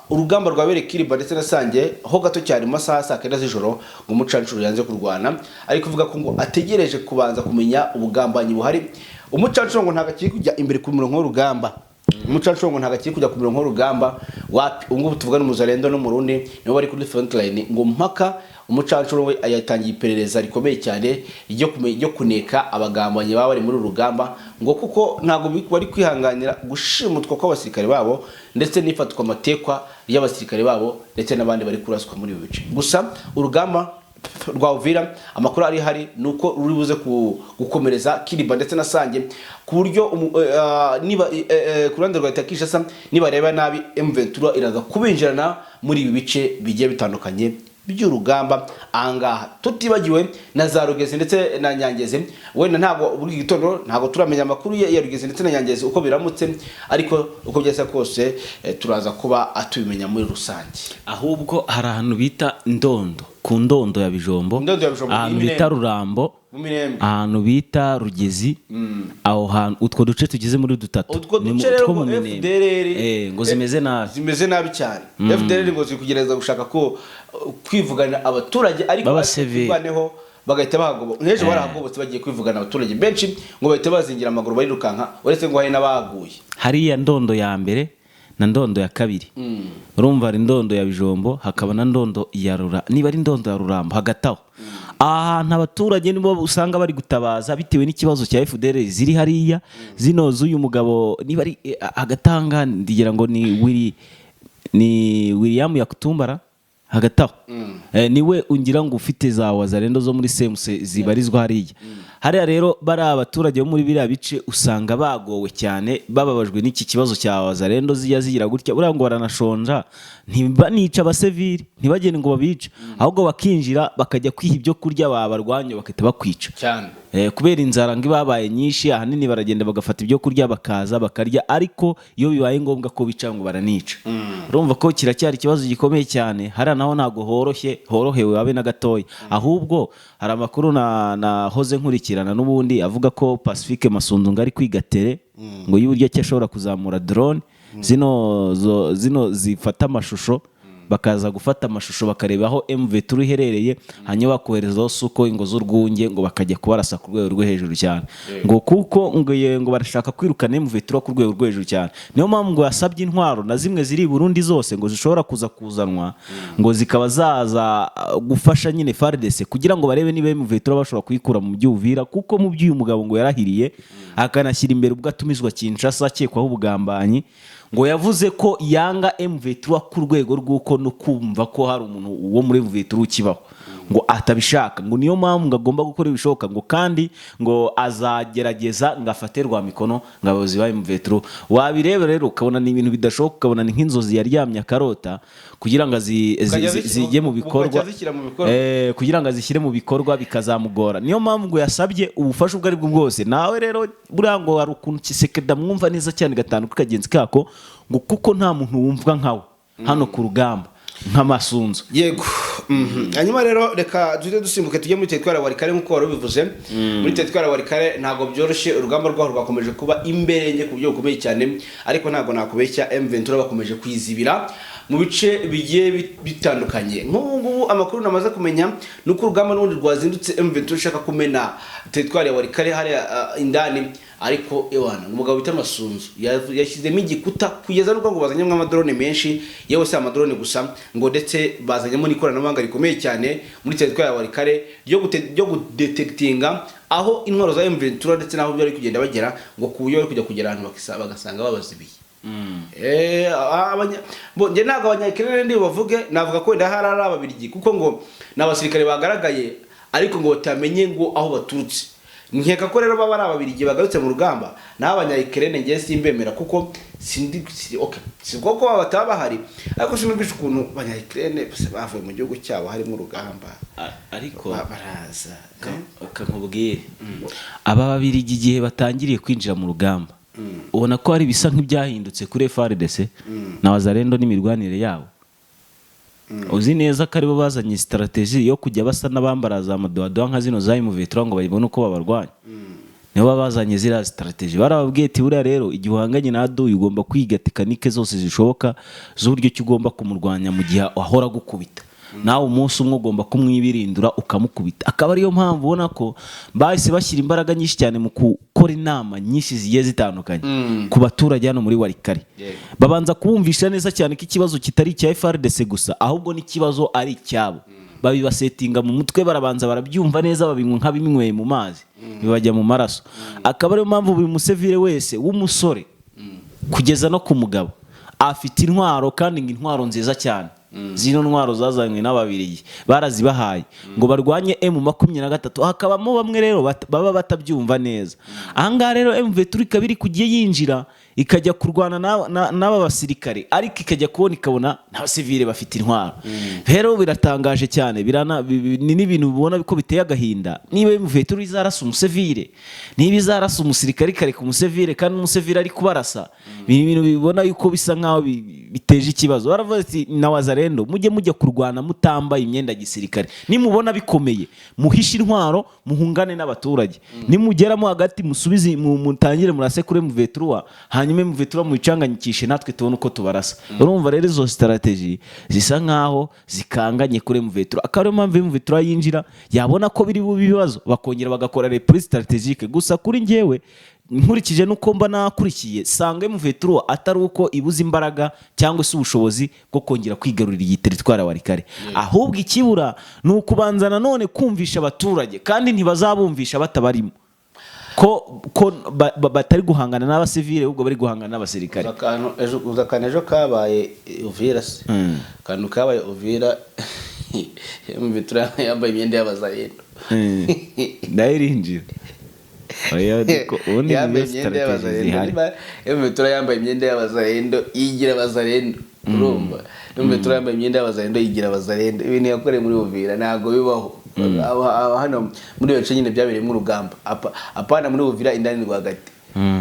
urugamba rwabereye Kiriba ndetse na Sange ho gato cyane mu masaha ya saa 9 z'ijoro, ngo umucancuro yanze kurwana, ariko kuvuga ko ngo ategereje kubanza kumenya ubugambanyi buhari. Umucancuro ngo ntabwo akiri kujya imbere ku murongo w'urugamba. Umucancuro ngo ntabwo akiri kujya ku murongo w'urugamba wapi. Ubu ngubu tuvugana, umuzalendo n'Umurundi nibo bari kuri front line, ngo mpaka umucancuro we yatangiye iperereza rikomeye cyane ryo kuneka abagambanyi baba bari muri uru rugamba, ngo kuko ntabwo bari kwihanganira gushimutwa kw'abasirikare babo ndetse n'ifatwa amatekwa ry'abasirikare babo ndetse n'abandi bari kuraswa muri ibi bice. Gusa urugamba rwa Uvira, amakuru ari hari ni uko ruri buze gukomereza Kiriba ndetse na Sange, ku buryo niba ku ruhande rwa leta ya Kinshasa nibareba nabi, M23 iraza kubinjirana muri ibi bice bigiye bitandukanye by'urugamba ahangaha, tutibagiwe na za Rugezi ndetse na Nyangezi. Wenda ntabwo buri gitondo ntabwo turamenya amakuru ya Rugezi ndetse na Nyangezi uko biramutse, ariko uko byasa kose turaza kuba atubimenya muri rusange. Ahubwo hari ahantu bita Ndondo, ku Ndondo ya Bijombo, Ndondo ya Bijombo, ahantu Iminembwe. bita Rurambo, Mu Minembwe. ahantu bita Rugezi, aho hantu utwo duce tugeze muri dutatu. Utwo Ni duce rero two mu ngo Minembwe. FDLR Ngo zimeze nabi. Zimeze nabi cyane. FDLR ngo ziri kugerageza gushaka ko kwivugana abaturage, ariko B'abasivili. ariko bagahita bahagoboka. Nk'ejo barahagobotse bagiye kwivugana abaturage benshi, ngo bahita bazingira amaguru barirukanka, uretse ngo hari n'abaguye. Hariya Ndondo ya mbere na Ndondo ya kabiri, urumva hari Ndondo ya Bijombo, hakaba na Ndondo ya Rura, niba ari Ndondo ya Rurambo. Hagati aho aha hantu abaturage nibo usanga bari gutabaza bitewe n'ikibazo cya FDLR ziri hariya, zino z'uyu mugabo, niba ari hagati aha ngaha ngira ngo ni Willy, ni William Yakutumbara. Hagati aho niwe ungira ngo ufite za wazalendo zo muri semuse zibarizwa hariya. Hariya rero bari abaturage bo muri biriya bice usanga bagowe cyane, bababajwe n'iki kibazo cya wazalendo zijya zigira gutya. Buriya ngo baranashonja, ntibanica abasivili, ntibagende ngo babice, ahubwo bakinjira bakajya kwiha ibyo kurya, babarwanya bagahita bakwica. Cyane. Kubera inzara ngo ibabaye nyinshi, ahanini baragenda bagafata ibyo kurya bakaza bakarya, ariko iyo bibaye ngombwa ko bica ngo baranica. Urumva ko kiracyari ikibazo gikomeye cyane hariya, naho ntabwo horoshye, horohewe habe na gatoya. Ahubwo hari amakuru na nahoze nkurikirana n'ubundi avuga ko Pacifique Masunzu ngo ari kwiga tere ngo y'uburyo ki ashobora kuzamura drone zino zifata amashusho, bakaza gufata amashusho bakareba aho M23 iherereye, hanyuma bakoherezaho Sukhoi ngo z'urwunge, ngo bakajya kubarasa ku rwego rwo hejuru cyane, ngo kuko ngo ngo barashaka kwirukana M23 ku rwego rwo hejuru cyane. Niyo mpamvu ngo yasabye intwaro na zimwe ziri i Burundi zose ngo zishobora kuza kuzanwa, ngo zikaba zaza gufasha nyine FARDC kugira ngo barebe niba M23 bashobora kuyikura mu mujyi Uvira, kuko mu by'uyu mugabo ngo yarahiriye akanashyira imbere ubwo atumizwa Kinshasa akekwaho ubugambanyi, ngo yavuze ko yanga M23 ku rwego rw'uko no kumva ko hari umuntu wo muri M23 ukibaho ngo atabishaka, ngo niyo mpamvu ngo agomba gukora ibishoboka, ngo kandi ngo azagerageza ngo afate rwa mikono ngo abayobozi ba M23. Wabireba rero ukabona ni ibintu bidashoboka, ukabona ni nk'inzozi yaryamye akarota kugira ngo Ukajya zijye mu bikorwa. Ukajya zishyira mu bikorwa. Kugira ngo azishyire mu bikorwa bikazamugora. Niyo mpamvu ngo yasabye ubufasha ubwo ari bwo bwose. Nawe rero buriya ngo hari ukuntu Tshisekedi amwumva neza cyane gatanu kuri kagenzi kako, ngo kuko nta muntu wumvwa nkawe hano ku rugamba nk'Amasunzu. Yego. Hanyuma rero reka tujye dusimbuke tujye muri teritwari ya Walikale nk'uko wari ubivuze. Muri teritwari ya Walikale ntabwo byoroshye, urugamba rwaho rwakomeje kuba imberenge ku buryo bukomeye cyane, ariko ntabwo nakubeshya, M23 bakomeje kwizibira mu bice bigiye bitandukanye. Nk'ubu ngubu amakuru namaze kumenya ni uko urugamba n'ubundi rwazindutse, M23 ishaka kumena teritwari ya Walikale hariya indani, ariko ewana umugabo bita Masunzu yashyizemo igikuta kugeza n'ubwo ngo bazanyemo amadrone menshi, yewe si amadrone gusa, ngo ndetse bazanyemo n'ikoranabuhanga rikomeye cyane muri teritwari ya Walikale ryo gudetekitinga aho intwaro za M23 ndetse n'aho bari kugenda bagera, ngo ku buryo bari kujya kugera ahantu bagasanga babazibiye. Bo, njye ntabwo abanyakirere ndi bubavuge, navuga ko wenda hari ari Ababiligi, kuko ngo ni abasirikare bagaragaye ariko ngo batamenye ngo aho baturutse. Nkeka ko rero baba ari Ababiligi bagarutse mu rugamba, naho Abanyakirere ngewe simbemera, kuko sindi si, okay, si ko bataba bahari, ariko sinumvisha ukuntu Abanyakirere bavuye mu gihugu cyabo harimo urugamba. Ariko baraza. Nkubwire, aba Babirigi igihe batangiriye kwinjira mu rugamba, ubona ko hari ibisa nk'ibyahindutse kuri FARDC na Wazalendo n'imirwanire yabo. Uzi neza ko aribo bazanye strategy yo kujya basa n'abambara za madowadowa nka zino za M23 ngo babone uko babarwanya. Nibo baba bazanye ziriya strategy. Barababwiye ati: "Buriya rero igihe uhanganye na adui ugomba kwiga technique zose zishoboka z'uburyo ki ugomba kumurwanya mu gihe ahora agukubita. Nawe umunsi umwe ugomba kumwibirindura ukamukubita." Akaba ariyo mpamvu ubona ko bahise bashyira imbaraga nyinshi cyane mu gukora inama nyinshi zigiye zitandukanye ku baturage hano muri Walikale, babanza kubumvisha neza cyane ko ikibazo kitari icya FARDC gusa, ahubwo n'ikibazo ari icyabo. Babibasetinga mu mutwe, barabanza barabyumva neza, babinywa nk'abinyweye mu mazi, bibajya mu maraso. Akaba ariyo mpamvu buri musevire wese w'umusore kugeza no ku mugabo afite intwaro, kandi ngo intwaro nziza cyane. Zino ntwaro zazanywe n'Ababirigi, barazibahaye ngo barwanye M23. Hakabamo bamwe rero baba batabyumva neza. Ahangaha rero M23 ikaba iri kugiye yinjira ikajya kurwana n'aba basirikare, ariko ikajya kubona ikabona n'abasivile bafite intwaro. Rero biratangaje cyane, ni n'ibintu ubona ko biteye agahinda. Niba M23 izarasa umusivile, niba izarasa umusirikare ikareka umusivile kandi umusivile ari kubarasa, ni ibintu bibona yuko bisa nkaho biteje ikibazo. Baravuga ati: "Na Wazalendo, mujye mujya kurwana mutambaye imyenda ya gisirikare. Nimubona bikomeye muhishe intwaro, muhungane n'abaturage. Nimugeramo hagati musubize, mutangire murase kuri M23, hanyuma M23 muyicanganyikishe, natwe tubone uko tubarasa." Urumva rero izo strategy zisa nkaho zikanganye kuri M23. Akaba ariyo mpamvu M23 yinjira, yabona ko biri bube ibibazo, bakongera bagakora repli stratégique. Gusa kuri njyewe, nkurikije nuko mba nakurikiye, sanga M23 atari uko ibuze imbaraga cyangwa se ubushobozi bwo kongera kwigarurira iyi teritwari ya Walikale, ahubwo ikibura ni ukubanza nanone kumvisha abaturage, kandi ntibazabumvisha batabarimo ko batari guhangana n'abasivile, ahubwo bari guhangana n'abasirikare. Uzi akantu ejo kabaye Uvira se? Akantu kabaye Uvira, M23 yambaye imyenda y'Abazalendo. Nayo irinjira. Oya, ariko ubundi yambaye niyo imyenda strategy y'Abazalendo. zihari. Niba M23 yambaye imyenda y'Abazalendo yigira Abazalendo, urumva, M23 yambaye imyenda y'Abazalendo yigira Abazalendo, ibintu yakoreye muri Uvira ntabwo bibaho. Hano muri iyo bice nyine byabereyemo urugamba, apana muri Uvira indani rwagati,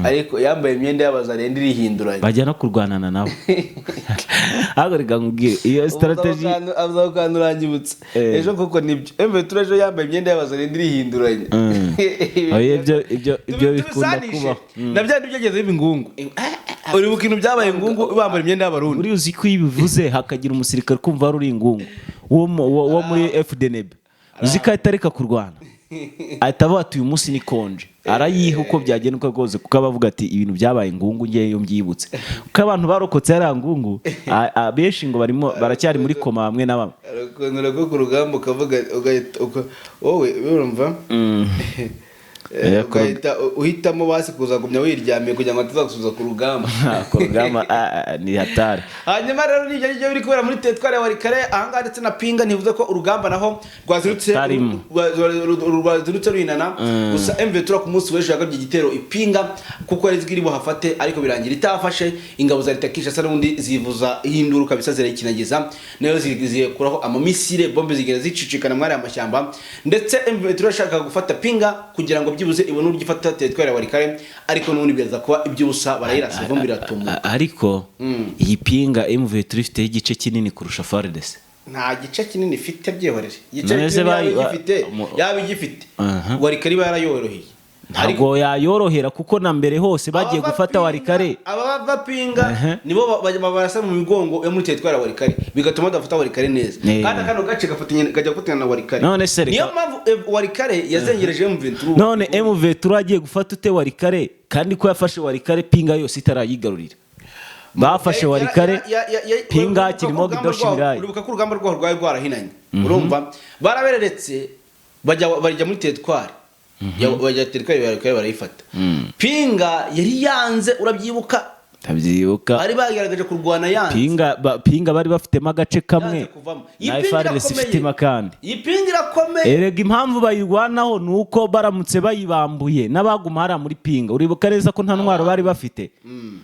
ariko yambaye imyenda y'Abazalendo irihinduranya. Bajya no kurwanana nabo. Ahubwo reka nkubwire iyo strategy. Avuga kantu uranyibutsa. Ejo koko nibyo, M23 ejo yambaye imyenda y'Abazalendo irihinduranya. Oya, ibyo bikunda Tubisanishe. kubaho. Na bya byageze biba ingungu, uribuka ibintu byabaye ingungu bambara imyenda y'Abarundi? Uri uzi ko iyo ubivuze hakagira umusirikare kumva wari uri ingungu wo muri FDNB, uzi ko ahita areka kurwana, ahita avuga ati: "Uyu munsi ni konje." Arayiha uko byagenda uko kose, kuko aba avuga ati: "Ibintu byabaye ngungu." Ngewe iyo mbyibutse, kuko abantu barokotse yariya ngungu, abenshi ngo barimo baracyari muri koma, bamwe na bamwe. Ukuntu rwo ku rugamba ukavuga ugahita wowe urumva, ugahita uhitamo basi kuzagumya wiryamiye kugira ngo atazagusubiza ku rugamba. Ku rugamba ni hatari. Hanyuma rero nibyo ngibyo biri kubera muri teritwari ya Walikale ahangaha ndetse na Pinga. Ntivuze ko urugamba naho rwazirutse Tarimo. rwazirutse ruhinana. Gusa M23 ku munsi w'ejo yagabye igitero ipinga kuko yari iri buhafate, ariko birangira itafashe. Ingabo za leta Kinshasa n'ubundi zivuza ihinduru kabisa, zirayikinagiza nayo, zikuraho amamisire, bombe zigenda zicicikana muri aya mashyamba. Ndetse M23 yashakaga gufata Pinga kugira ngo byibuze ibone uburyo ifata teritwari ya Walikale, ariko n'ubundi biraza kuba iby'ubusa, barayirasa ivumbi iratumuka. Ariko iyi Pinga M23 ifiteho igice kinini kurusha FARDC. Nta gice kinini ifite, byihorere. Igice None se kinini yaba igifite, yaba igifite, Walikale iba yarayoroheye. Ntabwo yayorohera, kuko na mbere hose bagiye gufata Walikale. Aba bapinga nibo barasa mu migongo yo muri teritwari ya Walikale, bigatuma badafata Walikale neza. Kandi kano gace gafatanye, kajya gufatanya na Walikale. None se Niyo mpamvu Walikale yazengereje M23. None M23 agiye gufata ute Walikale, kandi ko yafashe Walikale Pinga yose itarayigarurira? Bafashe Walikale, Pinga kirimo Gidoshi Mirayi. Uribuka ko urugamba rwaho rwari rwarahinanye, urumva barabereretse, bajya muri teritwari, bajya teritwari ya Walikale barayifata. Pinga yari yanze, urabyibuka? Ndabyibuka. Bari bagerageje kurwana, yanze. Pinga bari bafitemo agace kamwe Yanze kuvamo. Iyi na Pinga FARDC irakomeye. ifitemo akandi. Iyi Pinga irakomeye. Erega impamvu bayirwanaho ni uko baramutse bayibambuye n'abaguma hariya muri Pinga, uribuka neza ko nta ntwaro bari bafite,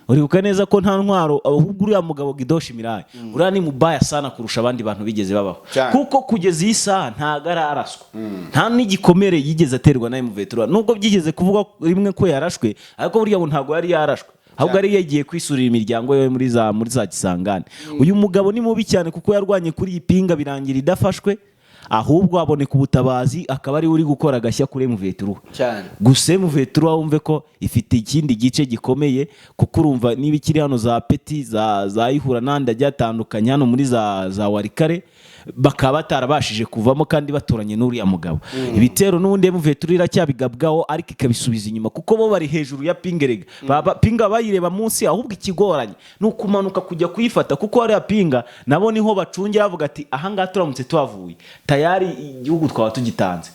uribuka neza ko nta ntwaro. Ahubwo uriya mugabo Gidoshi Mirayi, uriya ni mubaya sana kurusha abandi bantu bigeze babaho. Cyane. Kuko kugeza iyi saha ntago araraswa, nta n'igikomere yigeze aterwa na M23, nubwo byigeze kuvugwa rimwe ko yarashwe, ariko burya ngo ntabwo yari yarashwe, ahubwo yari yagiye kwisurira imiryango ye muri za Kisangani. Uyu mugabo ni mubi cyane, kuko yarwanye kuri iyi Pinga birangira idafashwe, ahubwo haboneka ubutabazi, akaba ari we uri gukora agashya kuri M23. Gusa M23 wumve ko ifite ikindi gice gikomeye, kuko urumva niba ikiri hano za Peti, za Ihura n'ahandi agiye atandukanye hano muri za Walikale, bakaba batarabashije kuvamo kandi baturanye n'uriya mugabo. Ibitero n'ubundi M23 iracyabigabwaho, ariko ikabisubiza inyuma, kuko bo bari hejuru ya Pinga. Erega Pinga bayireba munsi, ahubwo ikigoranye ni ukumanuka kujya kuyifata, kuko hariya Pinga nabo niho bacungira, bavuga ati: "Ahangaha turamutse tuhavuye, tayari igihugu twaba tugitanze."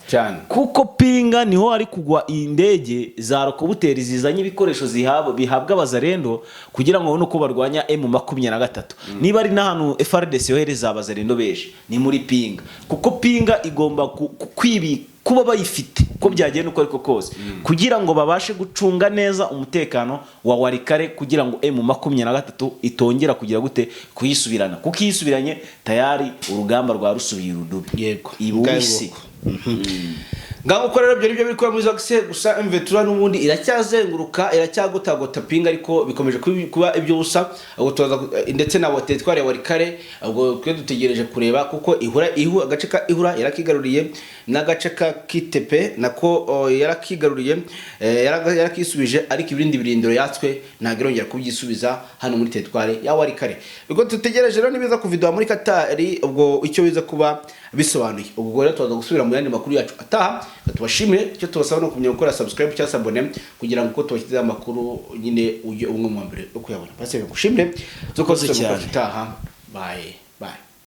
Kuko Pinga niho hari kugwa indege za rokobuteri zizanye ibikoresho bihabwa abazarendo kugira ngo babone uko barwanya M23. Niba ari n'ahantu FARDC yohereza abazarendo benshi, ni muri Pinga, kuko Pinga igomba kwibi kuba bayifite uko byagenda uko ariko kose, kugira ngo babashe gucunga neza umutekano wa Walikale, kugira ngo M23 itongera kugira gute, kuyisubirana, kuko iyisubiranye tayari urugamba rwa rusubiye urudubi. Ibubisi. Ngaho uko rero ibyo nibyo biri kuba muri zose. Gusa M23 n'ubundi iracyazenguruka, iracyagotagota Pinga, ariko bikomeje kuba iby'ubusa. Ubwo tuza ndetse na teritwari ya Walikale, ubwo twe dutegereje kureba, kuko ihura ihu agace ka Ihura yarakigaruriye, n'agace ka Kitepe nako yarakigaruriye, yarakisubije, ariko ibindi birindiro yatswe ntabwo irongera kubyisubiza hano muri teritwari ya Walikale. Ubwo dutegereje rero nibiza kuvidwa muri Katari, ubwo icyo biza kuba bisobanuye. Ubwo rero tuza gusubira mu yandi makuru yacu ataha. Tubashimire. Icyo tubasaba no kumenya gukora subscribe cyangwa s'abonner, kugira ngo uko tubashyizeho amakuru nyine ujye umwe mu wa mbere wo kuyabona. Pastor, ngushimire. Urakoze Tukoze cyane. Utaha. Bye.